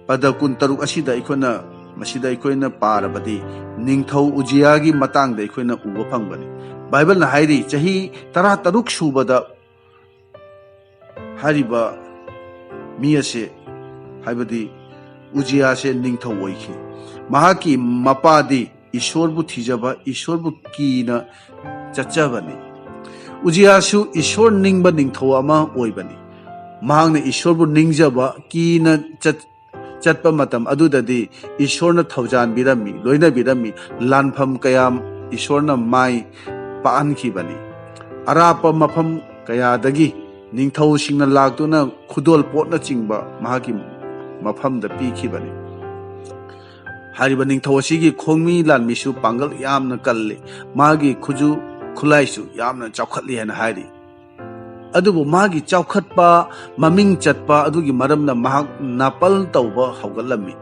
ꯄꯗ ꯀꯨꯟꯇꯔꯨꯛ ꯑꯁꯤꯗ ꯑꯩꯈꯣꯏꯅ, ꯃꯁꯤꯗ ꯑꯩꯈꯣꯏꯅ ꯄꯥꯔꯕꯗꯤ ꯅꯤꯡꯊꯧ ꯎꯖꯤꯌꯥꯒꯤ ꯃꯇꯥꯡꯗ ꯑꯩꯈꯣꯏꯅ ꯎꯕ ꯐꯪꯕꯅꯤ꯫ ꯕꯥꯏꯕꯜꯅ ꯍꯥꯏꯔꯤ, ꯆꯍꯤ ꯇꯔꯥꯇꯔꯨꯛ ꯁꯨꯕꯗ ꯍꯥꯏꯔꯤꯕ ꯃꯤ ꯑꯁꯦ, ꯍꯥꯏꯕꯗꯤ ꯎꯖꯤꯌꯥꯁꯦ ꯅꯤꯡꯊꯧ ꯑꯣꯏꯈꯤ꯫ ꯃꯍꯥꯛꯀꯤ ꯃꯄꯥꯗꯤ ꯏꯁꯣꯔꯕꯨ ꯊꯤꯖꯕ, ꯏꯁꯣꯔꯕꯨ ꯀꯤꯅ ꯆꯠꯆꯕꯅꯤ꯫ ꯎꯖꯤꯌꯥꯁꯨ ꯏꯁꯣꯔ ꯅꯤꯡꯕ ꯅꯤꯡꯊꯧ ꯑꯃ ꯑꯣꯏꯕꯅꯤ꯫ ꯃꯍꯥꯛꯅ ꯏꯁꯣꯔꯕꯨ ꯅꯤꯡꯖꯕ ꯀꯤꯅ ꯆꯠ-, ꯆꯠꯄ ꯃꯇꯝ ꯑꯗꯨꯗꯗꯤ ꯏꯁꯣꯔꯅ ꯊꯧꯖꯥꯟꯕꯤꯔꯝꯃꯤ, ꯂꯣꯏꯅꯕꯤꯔꯝꯃꯤ, ꯂꯥꯟꯐꯝ ꯀꯌꯥ ꯏꯁꯣꯔꯅ ꯃꯥꯏ ꯄꯥꯛꯍꯟꯈꯤꯕꯅꯤ꯫ ꯑꯔꯥꯞꯄ ꯃꯐꯝ ꯀꯌꯥꯗꯒꯤ ꯅꯤꯡꯊꯧꯁꯤꯡꯅ ꯂꯥꯛꯇꯨꯅ ꯈꯨꯗꯣꯜ ꯄꯣꯠꯅꯆꯤꯡꯕ ꯃꯍꯥꯛꯀꯤ ꯃꯐꯝꯗ ꯄꯤꯈꯤꯕꯅꯤ꯫ ꯍꯥꯏꯔꯤꯕ ꯅꯤꯡꯊꯧ ꯑꯁꯤꯒꯤ ꯈꯣꯡꯃꯤ ꯂꯥꯟꯃꯤꯁꯨ ꯄꯥꯡꯒꯜ ꯌꯥꯝꯅ ꯀꯜꯂꯤ, ꯃꯥꯒꯤ ꯈꯨꯠꯁꯨ ꯈꯨꯠꯂꯥꯏꯁꯨ ꯌꯥꯝꯅ ꯆꯥꯎꯈꯠꯂꯤ ꯍꯥꯏꯅ ꯍꯥꯏꯔꯤ꯫ ꯑꯗꯨꯕꯨ ꯃꯥꯒꯤ ꯆꯥꯎꯈꯠꯄ, ꯃꯃꯤꯡ ꯆꯠꯄ ꯑꯗꯨꯒꯤ ꯃꯔꯝꯅ ꯃꯍꯥꯛ ꯅꯥꯄꯜ ꯇꯧꯕ ꯍꯧꯒꯠꯂꯝꯃꯤ꯫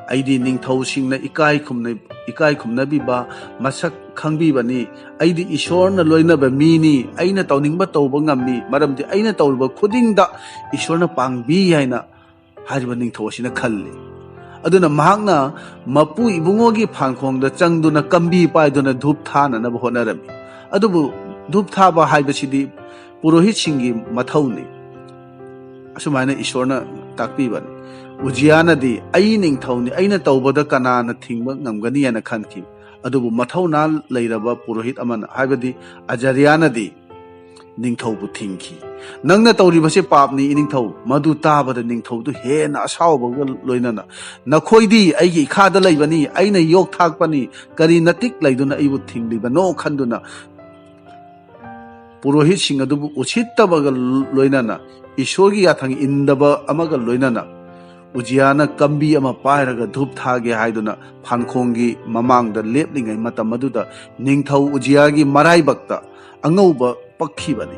"ꯑꯩꯗꯤ ꯅꯤꯡꯊꯧꯁꯤꯡꯅ ꯏꯀꯥꯏ ꯈꯨꯝꯅ-, ꯏꯀꯥꯏ ꯈꯨꯝꯅꯕꯤꯕ, ꯃꯁꯛ ꯈꯪꯕꯤꯕꯅꯤ꯫ ꯑꯩꯗꯤ ꯏꯁꯣꯔꯅ ꯂꯣꯏꯅꯕ ꯃꯤꯅꯤ꯫ ꯑꯩꯅ ꯇꯧꯅꯤꯡꯕ ꯇꯧꯕ ꯉꯝꯃꯤ, ꯃꯔꯝꯗꯤ ꯑꯩꯅ ꯇꯧꯔꯤꯕ ꯈꯨꯗꯤꯡꯗ ꯏꯁꯣꯔꯅ ꯄꯥꯡꯕꯤ" ꯍꯥꯏꯅ ꯍꯥꯏꯔꯤꯕ ꯅꯤꯡꯊꯧ ꯑꯁꯤꯅ ꯈꯜꯂꯤ꯫ ꯑꯗꯨꯅ ꯃꯍꯥꯛꯅ ꯃꯄꯨ ꯏꯕꯨꯡꯉꯣꯒꯤ ꯐꯥꯟꯈꯣꯡꯗ ꯆꯪꯗꯨꯅ ꯀꯝꯕꯤ ꯄꯥꯏꯗꯨꯅ ꯙꯨꯞ ꯊꯥꯅꯅꯕ ꯍꯣꯠꯅꯔꯝꯃꯤ꯫ ꯑꯗꯨꯕꯨ ꯙꯨꯞ ꯊꯥꯕ ꯍꯥꯏꯕꯁꯤꯗꯤ ꯄꯨꯔꯣꯍꯤꯠꯁꯤꯡꯒꯤ ꯃꯊꯧꯅꯤ꯫ ꯑꯁꯨꯃꯥꯏꯅ ꯏꯁꯣꯔꯅ ꯇꯥꯛꯄꯤꯕꯅꯤ꯫ ꯎꯖꯤꯌꯥꯅꯗꯤ, "ꯑꯩ ꯅꯤꯡꯊꯧꯅꯤ, ꯑꯩꯅ ꯇꯧꯕꯗ ꯀꯅꯥꯅ ꯊꯤꯡꯕ ꯉꯝꯒꯅꯤ?" ꯍꯥꯏꯅ ꯈꯟꯈꯤ꯫ ꯑꯗꯨꯕꯨ ꯃꯊꯧꯅꯥ ꯂꯩꯔꯕ ꯄꯨꯔꯣꯍꯤꯠ ꯑꯃꯅ, ꯍꯥꯏꯕꯗꯤ ꯑꯖꯔꯤꯌꯥꯅꯗꯤ ꯅꯤꯡꯊꯧꯕꯨ ꯊꯤꯡꯈꯤ꯫ "ꯅꯪꯅ ꯇꯧꯔꯤꯕꯁꯤ ꯄꯥꯞꯅꯤ, ꯏꯅꯤꯡꯊꯧ꯫" ꯃꯗꯨ ꯇꯥꯕꯗ ꯅꯤꯡꯊꯧꯗꯨ ꯍꯦꯟꯅ ꯑꯁꯥꯎꯕꯒ ꯂꯣꯏꯅꯅ, "ꯅꯈꯣꯏꯗꯤ ꯑꯩꯒꯤ ꯏꯈꯥꯗ ꯂꯩꯕꯅꯤ, ꯑꯩꯅ ꯌꯣꯛ ꯊꯥꯛꯄꯅꯤ, ꯀꯔꯤ ꯅꯇꯤꯛ ꯂꯩꯗꯨꯅ ꯑꯩꯕꯨ ꯊꯤꯡꯂꯤꯕꯅꯣ?" ꯈꯟꯗꯨꯅ ꯄꯨꯔꯣꯍꯤꯠꯁꯤꯡ ꯑꯗꯨꯕꯨ ꯎꯁꯤꯠꯇꯕꯒ ꯂꯣꯏꯅꯅ, ꯏꯁꯣꯔꯒꯤ ꯌꯥꯊꯪ ꯏꯟꯗꯕ ꯑꯃꯒ ꯂꯣꯏꯅꯅ, ꯎꯖꯤꯌꯥꯅ ꯀꯝꯕꯤ ꯑꯃ ꯄꯥꯏꯔꯒ ꯙꯨꯞ ꯊꯥꯒꯦ ꯍꯥꯏꯗꯨꯅ ꯐꯥꯟꯈꯣꯡꯒꯤ ꯃꯃꯥꯡꯗ ꯂꯦꯞꯂꯤꯉꯩ ꯃꯇꯝ ꯑꯗꯨꯗ, ꯅꯤꯡꯊꯧ ꯎꯖꯤꯌꯥꯒꯤ ꯃꯔꯥꯏꯕꯛꯇ ꯑꯉꯧꯕ ꯄꯛꯈꯤꯕꯅꯤ꯫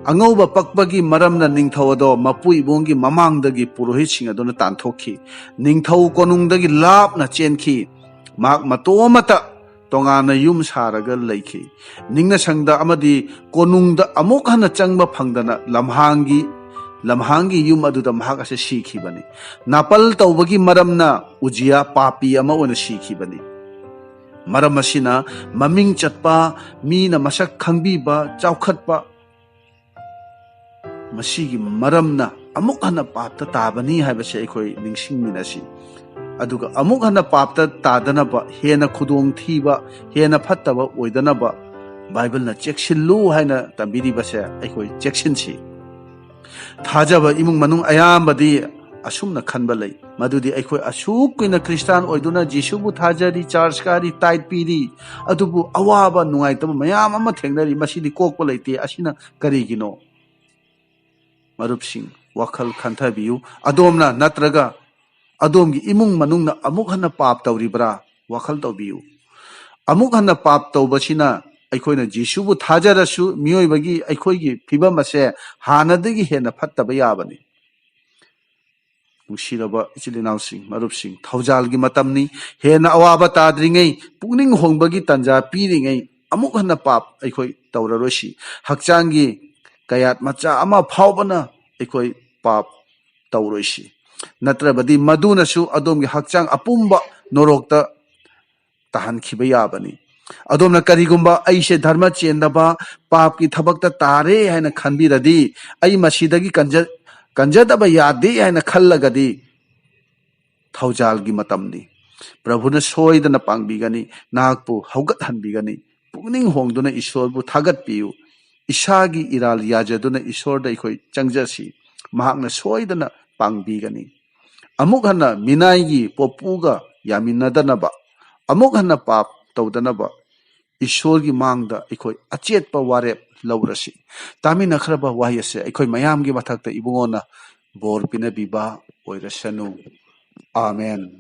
ꯑꯉꯧꯕ ꯄꯛꯄꯒꯤ ꯃꯔꯝꯅ ꯅꯤꯡꯊꯧ ꯑꯗꯣ ꯃꯄꯨ ꯏꯕꯨꯡꯒꯤ ꯃꯃꯥꯡꯗꯒꯤ ꯄꯨꯔꯣꯍꯤꯠꯁꯤꯡ ꯑꯗꯨꯅ ꯇꯥꯟꯊꯣꯛꯈꯤ꯫ ꯅꯤꯡꯊꯧ ꯀꯣꯅꯨꯡꯗꯒꯤ ꯂꯥꯞꯅ ꯆꯦꯟꯈꯤ꯫ ꯃꯍꯥꯛ ꯃꯇꯣꯝꯇ ꯇꯣꯉꯥꯟꯅ ꯌꯨꯝ ꯁꯥꯔꯒ ꯂꯩꯈꯤ꯫ ꯅꯤꯡꯅꯁꯪꯗ ꯑꯃꯗꯤ ꯀꯣꯅꯨꯡꯗ ꯑꯃꯨꯛ ꯍꯟꯅ ꯆꯪꯕ ꯐꯪꯗꯅ ꯂꯝꯍꯥꯡꯒꯤ, ꯂꯝꯍꯥꯡꯒꯤ ꯌꯨꯝ ꯑꯗꯨꯗ ꯃꯍꯥꯛ ꯑꯁꯤ ꯁꯤꯈꯤꯕꯅꯤ꯫ ꯅꯥꯄꯜ ꯇꯧꯕꯒꯤ ꯃꯔꯝꯅ ꯎꯖꯤꯌꯥ ꯄꯥꯄꯤ ꯑꯃ ꯑꯣꯏꯅ ꯁꯤꯈꯤꯕꯅꯤ꯫ ꯃꯔꯝ ꯑꯁꯤꯅ ꯃꯃꯤꯡ ꯆꯠꯄ, ꯃꯤꯅ ꯃꯁꯛ ꯈꯪꯕꯤꯕ, ꯆꯥꯎꯈꯠꯄ, ꯃꯁꯤꯒꯤ ꯃꯔꯝꯅ ꯑꯃꯨꯛ ꯍꯟꯅ ꯄꯥꯞꯇ ꯇꯥꯕꯅꯤ ꯍꯥꯏꯕꯁꯦ ꯑꯩꯈꯣꯏ ꯅꯤꯡꯁꯤꯡꯃꯤꯟꯅꯁꯤ꯫ ꯑꯗꯨꯒ ꯑꯃꯨꯛ ꯍꯟꯅ ꯄꯥꯞꯇ ꯇꯥꯗꯅꯕ, ꯍꯦꯟꯅ ꯈꯨꯗꯣꯡꯊꯤꯕ, ꯍꯦꯟꯅ ꯐꯠꯇꯕ ꯑꯣꯏꯗꯅꯕ ꯕꯥꯏꯕꯜꯅ "ꯆꯦꯛꯁꯤꯜꯂꯨ" ꯍꯥꯏꯅ ꯇꯝꯕꯤꯔꯤꯕꯁꯦ ꯑꯩꯈꯣꯏ ꯆꯦꯛꯁꯤꯟꯁꯤ꯫ ꯊꯥꯖꯕ ꯏꯃꯨꯡ ꯃꯅꯨꯡ ꯑꯌꯥꯝꯕꯗꯤ ꯑꯁꯨꯝꯅ ꯈꯟꯕ ꯂꯩ, ꯃꯗꯨꯗꯤ ꯑꯩꯈꯣꯏ ꯑꯁꯨꯛ ꯀꯨꯏꯅ ꯈ꯭ꯔꯤꯁꯇꯥꯟ ꯑꯣꯏꯗꯨꯅ ꯖꯤꯁꯨꯕꯨ ꯊꯥꯖꯔꯤ, ꯆꯥꯔꯖ ꯀꯥꯔꯤ, ꯇꯥꯏꯠ ꯄꯤꯔꯤ, ꯑꯗꯨꯕꯨ ꯑꯋꯥꯕ ꯅꯨꯡꯉꯥꯏꯇꯕ ꯃꯌꯥꯝ ꯑꯃ ꯊꯦꯡꯅꯔꯤ, ꯃꯁꯤꯗꯤ ꯀꯣꯛꯄ ꯂꯩꯇꯦ꯫ ꯑꯁꯤꯅ ꯀꯔꯤꯒꯤꯅꯣ? ꯃꯔꯨꯞꯁꯤꯡ, ꯋꯥꯈꯜ ꯈꯟꯊꯕꯤꯌꯨ꯫ ꯑꯗꯣꯝꯅ ꯅꯠꯇ꯭ꯔꯒ ꯑꯗꯣꯝꯒꯤ ꯏꯃꯨꯡ ꯃꯅꯨꯡꯅ ꯑꯃꯨꯛ ꯍꯟꯅ ꯄꯥꯞ ꯇꯧꯔꯤꯕ꯭ꯔꯥ? ꯋꯥꯈꯜ ꯇꯧꯕꯤꯌꯨ꯫ ꯑꯃꯨꯛ ꯍꯟꯅ ꯄꯥꯞ ꯇꯧꯕꯁꯤꯅ ꯑꯩꯈꯣꯏꯅ ꯖꯤꯁꯨꯕꯨ ꯊꯥꯖꯔꯁꯨ ꯃꯤꯑꯣꯏꯕꯒꯤ ꯑꯩꯈꯣꯏꯒꯤ ꯐꯤꯕꯝ ꯑꯁꯦ ꯍꯥꯟꯅꯗꯒꯤ ꯍꯦꯟꯅ ꯐꯠꯇꯕ ꯌꯥꯕꯅꯤ꯫ ꯅꯨꯡꯁꯤꯔꯕ ꯏꯆꯤꯜ ꯏꯅꯥꯎꯁꯤꯡ, ꯃꯔꯨꯞꯁꯤꯡ, ꯊꯧꯖꯥꯜꯒꯤ ꯃꯇꯝꯅꯤ꯫ ꯍꯦꯟꯅ ꯑꯋꯥꯕ ꯇꯥꯗ꯭ꯔꯤꯉꯩ, ꯄꯨꯛꯅꯤꯡ ꯍꯣꯡꯕꯒꯤ ꯇꯥꯟꯖꯥ ꯄꯤꯔꯤꯉꯩ ꯑꯃꯨꯛ ꯍꯟꯅ ꯄꯥꯞ ꯑꯩꯈꯣꯏ ꯇꯧꯔꯔꯣꯏꯁꯤ꯫ ꯍꯛꯆꯥꯡꯒꯤ ꯀꯌꯥꯠ ꯃꯆꯥ ꯑꯃ ꯐꯥꯎꯕꯅ ꯑꯩꯈꯣꯏ ꯄꯥꯞ ꯇꯧꯔꯣꯏꯁꯤ꯫ ꯅꯠꯇ꯭ꯔꯕꯗꯤ ꯃꯗꯨꯅꯁꯨ ꯑꯗꯣꯝꯒꯤ ꯍꯛꯆꯥꯡ ꯑꯄꯨꯝꯕ ꯅꯣꯔꯣꯛꯇ ꯇꯥꯍꯟꯈꯤꯕ ꯌꯥꯕꯅꯤ꯫ ꯑꯗꯣꯝꯅ ꯀꯔꯤꯒꯨꯝꯕ "ꯑꯩꯁꯦ ꯙꯔꯃ ꯆꯦꯟꯗꯕ, ꯄꯥꯞꯀꯤ ꯊꯕꯛꯇ ꯇꯥꯔꯦ" ꯍꯥꯏꯅ ꯈꯟꯕꯤꯔꯗꯤ, "ꯑꯩ ꯃꯁꯤꯗꯒꯤ ꯀꯟꯖ-, ꯀꯟꯖꯗꯕ ꯌꯥꯗꯦ" ꯍꯥꯏꯅ ꯈꯜꯂꯒꯗꯤ, ꯊꯧꯖꯥꯜꯒꯤ ꯃꯇꯝꯅꯤ꯫ ꯄ꯭ꯔꯚꯨꯅ ꯁꯣꯏꯗꯅ ꯄꯥꯡꯕꯤꯒꯅꯤ, ꯅꯍꯥꯛꯄꯨ ꯍꯧꯒꯠꯍꯟꯕꯤꯒꯅꯤ꯫ ꯄꯨꯛꯅꯤꯡ ꯍꯣꯡꯗꯨꯅ ꯏꯁꯣꯔꯕꯨ ꯊꯥꯒꯠꯄꯤꯌꯨ꯫ ꯏꯁꯥꯒꯤ ꯏꯔꯥꯜ ꯌꯥꯖꯗꯨꯅ ꯏꯁꯣꯔꯗ ꯑꯩꯈꯣꯏ ꯆꯪꯖꯁꯤ꯫ ꯃꯍꯥꯛꯅ ꯁꯣꯏꯗꯅ ꯄꯥꯡꯕꯤꯒꯅꯤ꯫ ꯑꯃꯨꯛ ꯍꯟꯅ ꯃꯤꯅꯥꯏꯒꯤ ꯄꯣꯄꯨꯒ ꯌꯥꯃꯤꯟꯅꯗꯅꯕ, ꯑꯃꯨꯛ ꯍꯟꯅ ꯄꯥꯞ ꯇꯧꯗꯅꯕ ꯏꯁꯣꯔꯒꯤ ꯃꯥꯡꯗ ꯑꯩꯈꯣꯏ ꯑꯆꯦꯠꯄ ꯋꯥꯔꯦꯞ ꯂꯧꯔꯁꯤ꯫ ꯇꯥꯃꯤꯟꯅꯈ꯭ꯔꯕ ꯋꯥꯍꯩ ꯑꯁꯦ ꯑꯩꯈꯣꯏ ꯃꯌꯥꯝꯒꯤ ꯃꯊꯛꯇ ꯏꯕꯨꯡꯉꯣꯅ ꯕꯣꯔ ꯄꯤꯅꯕꯤꯕ ꯑꯣꯏꯔꯁꯅꯨ꯫ ꯑꯥꯃꯦꯟ꯫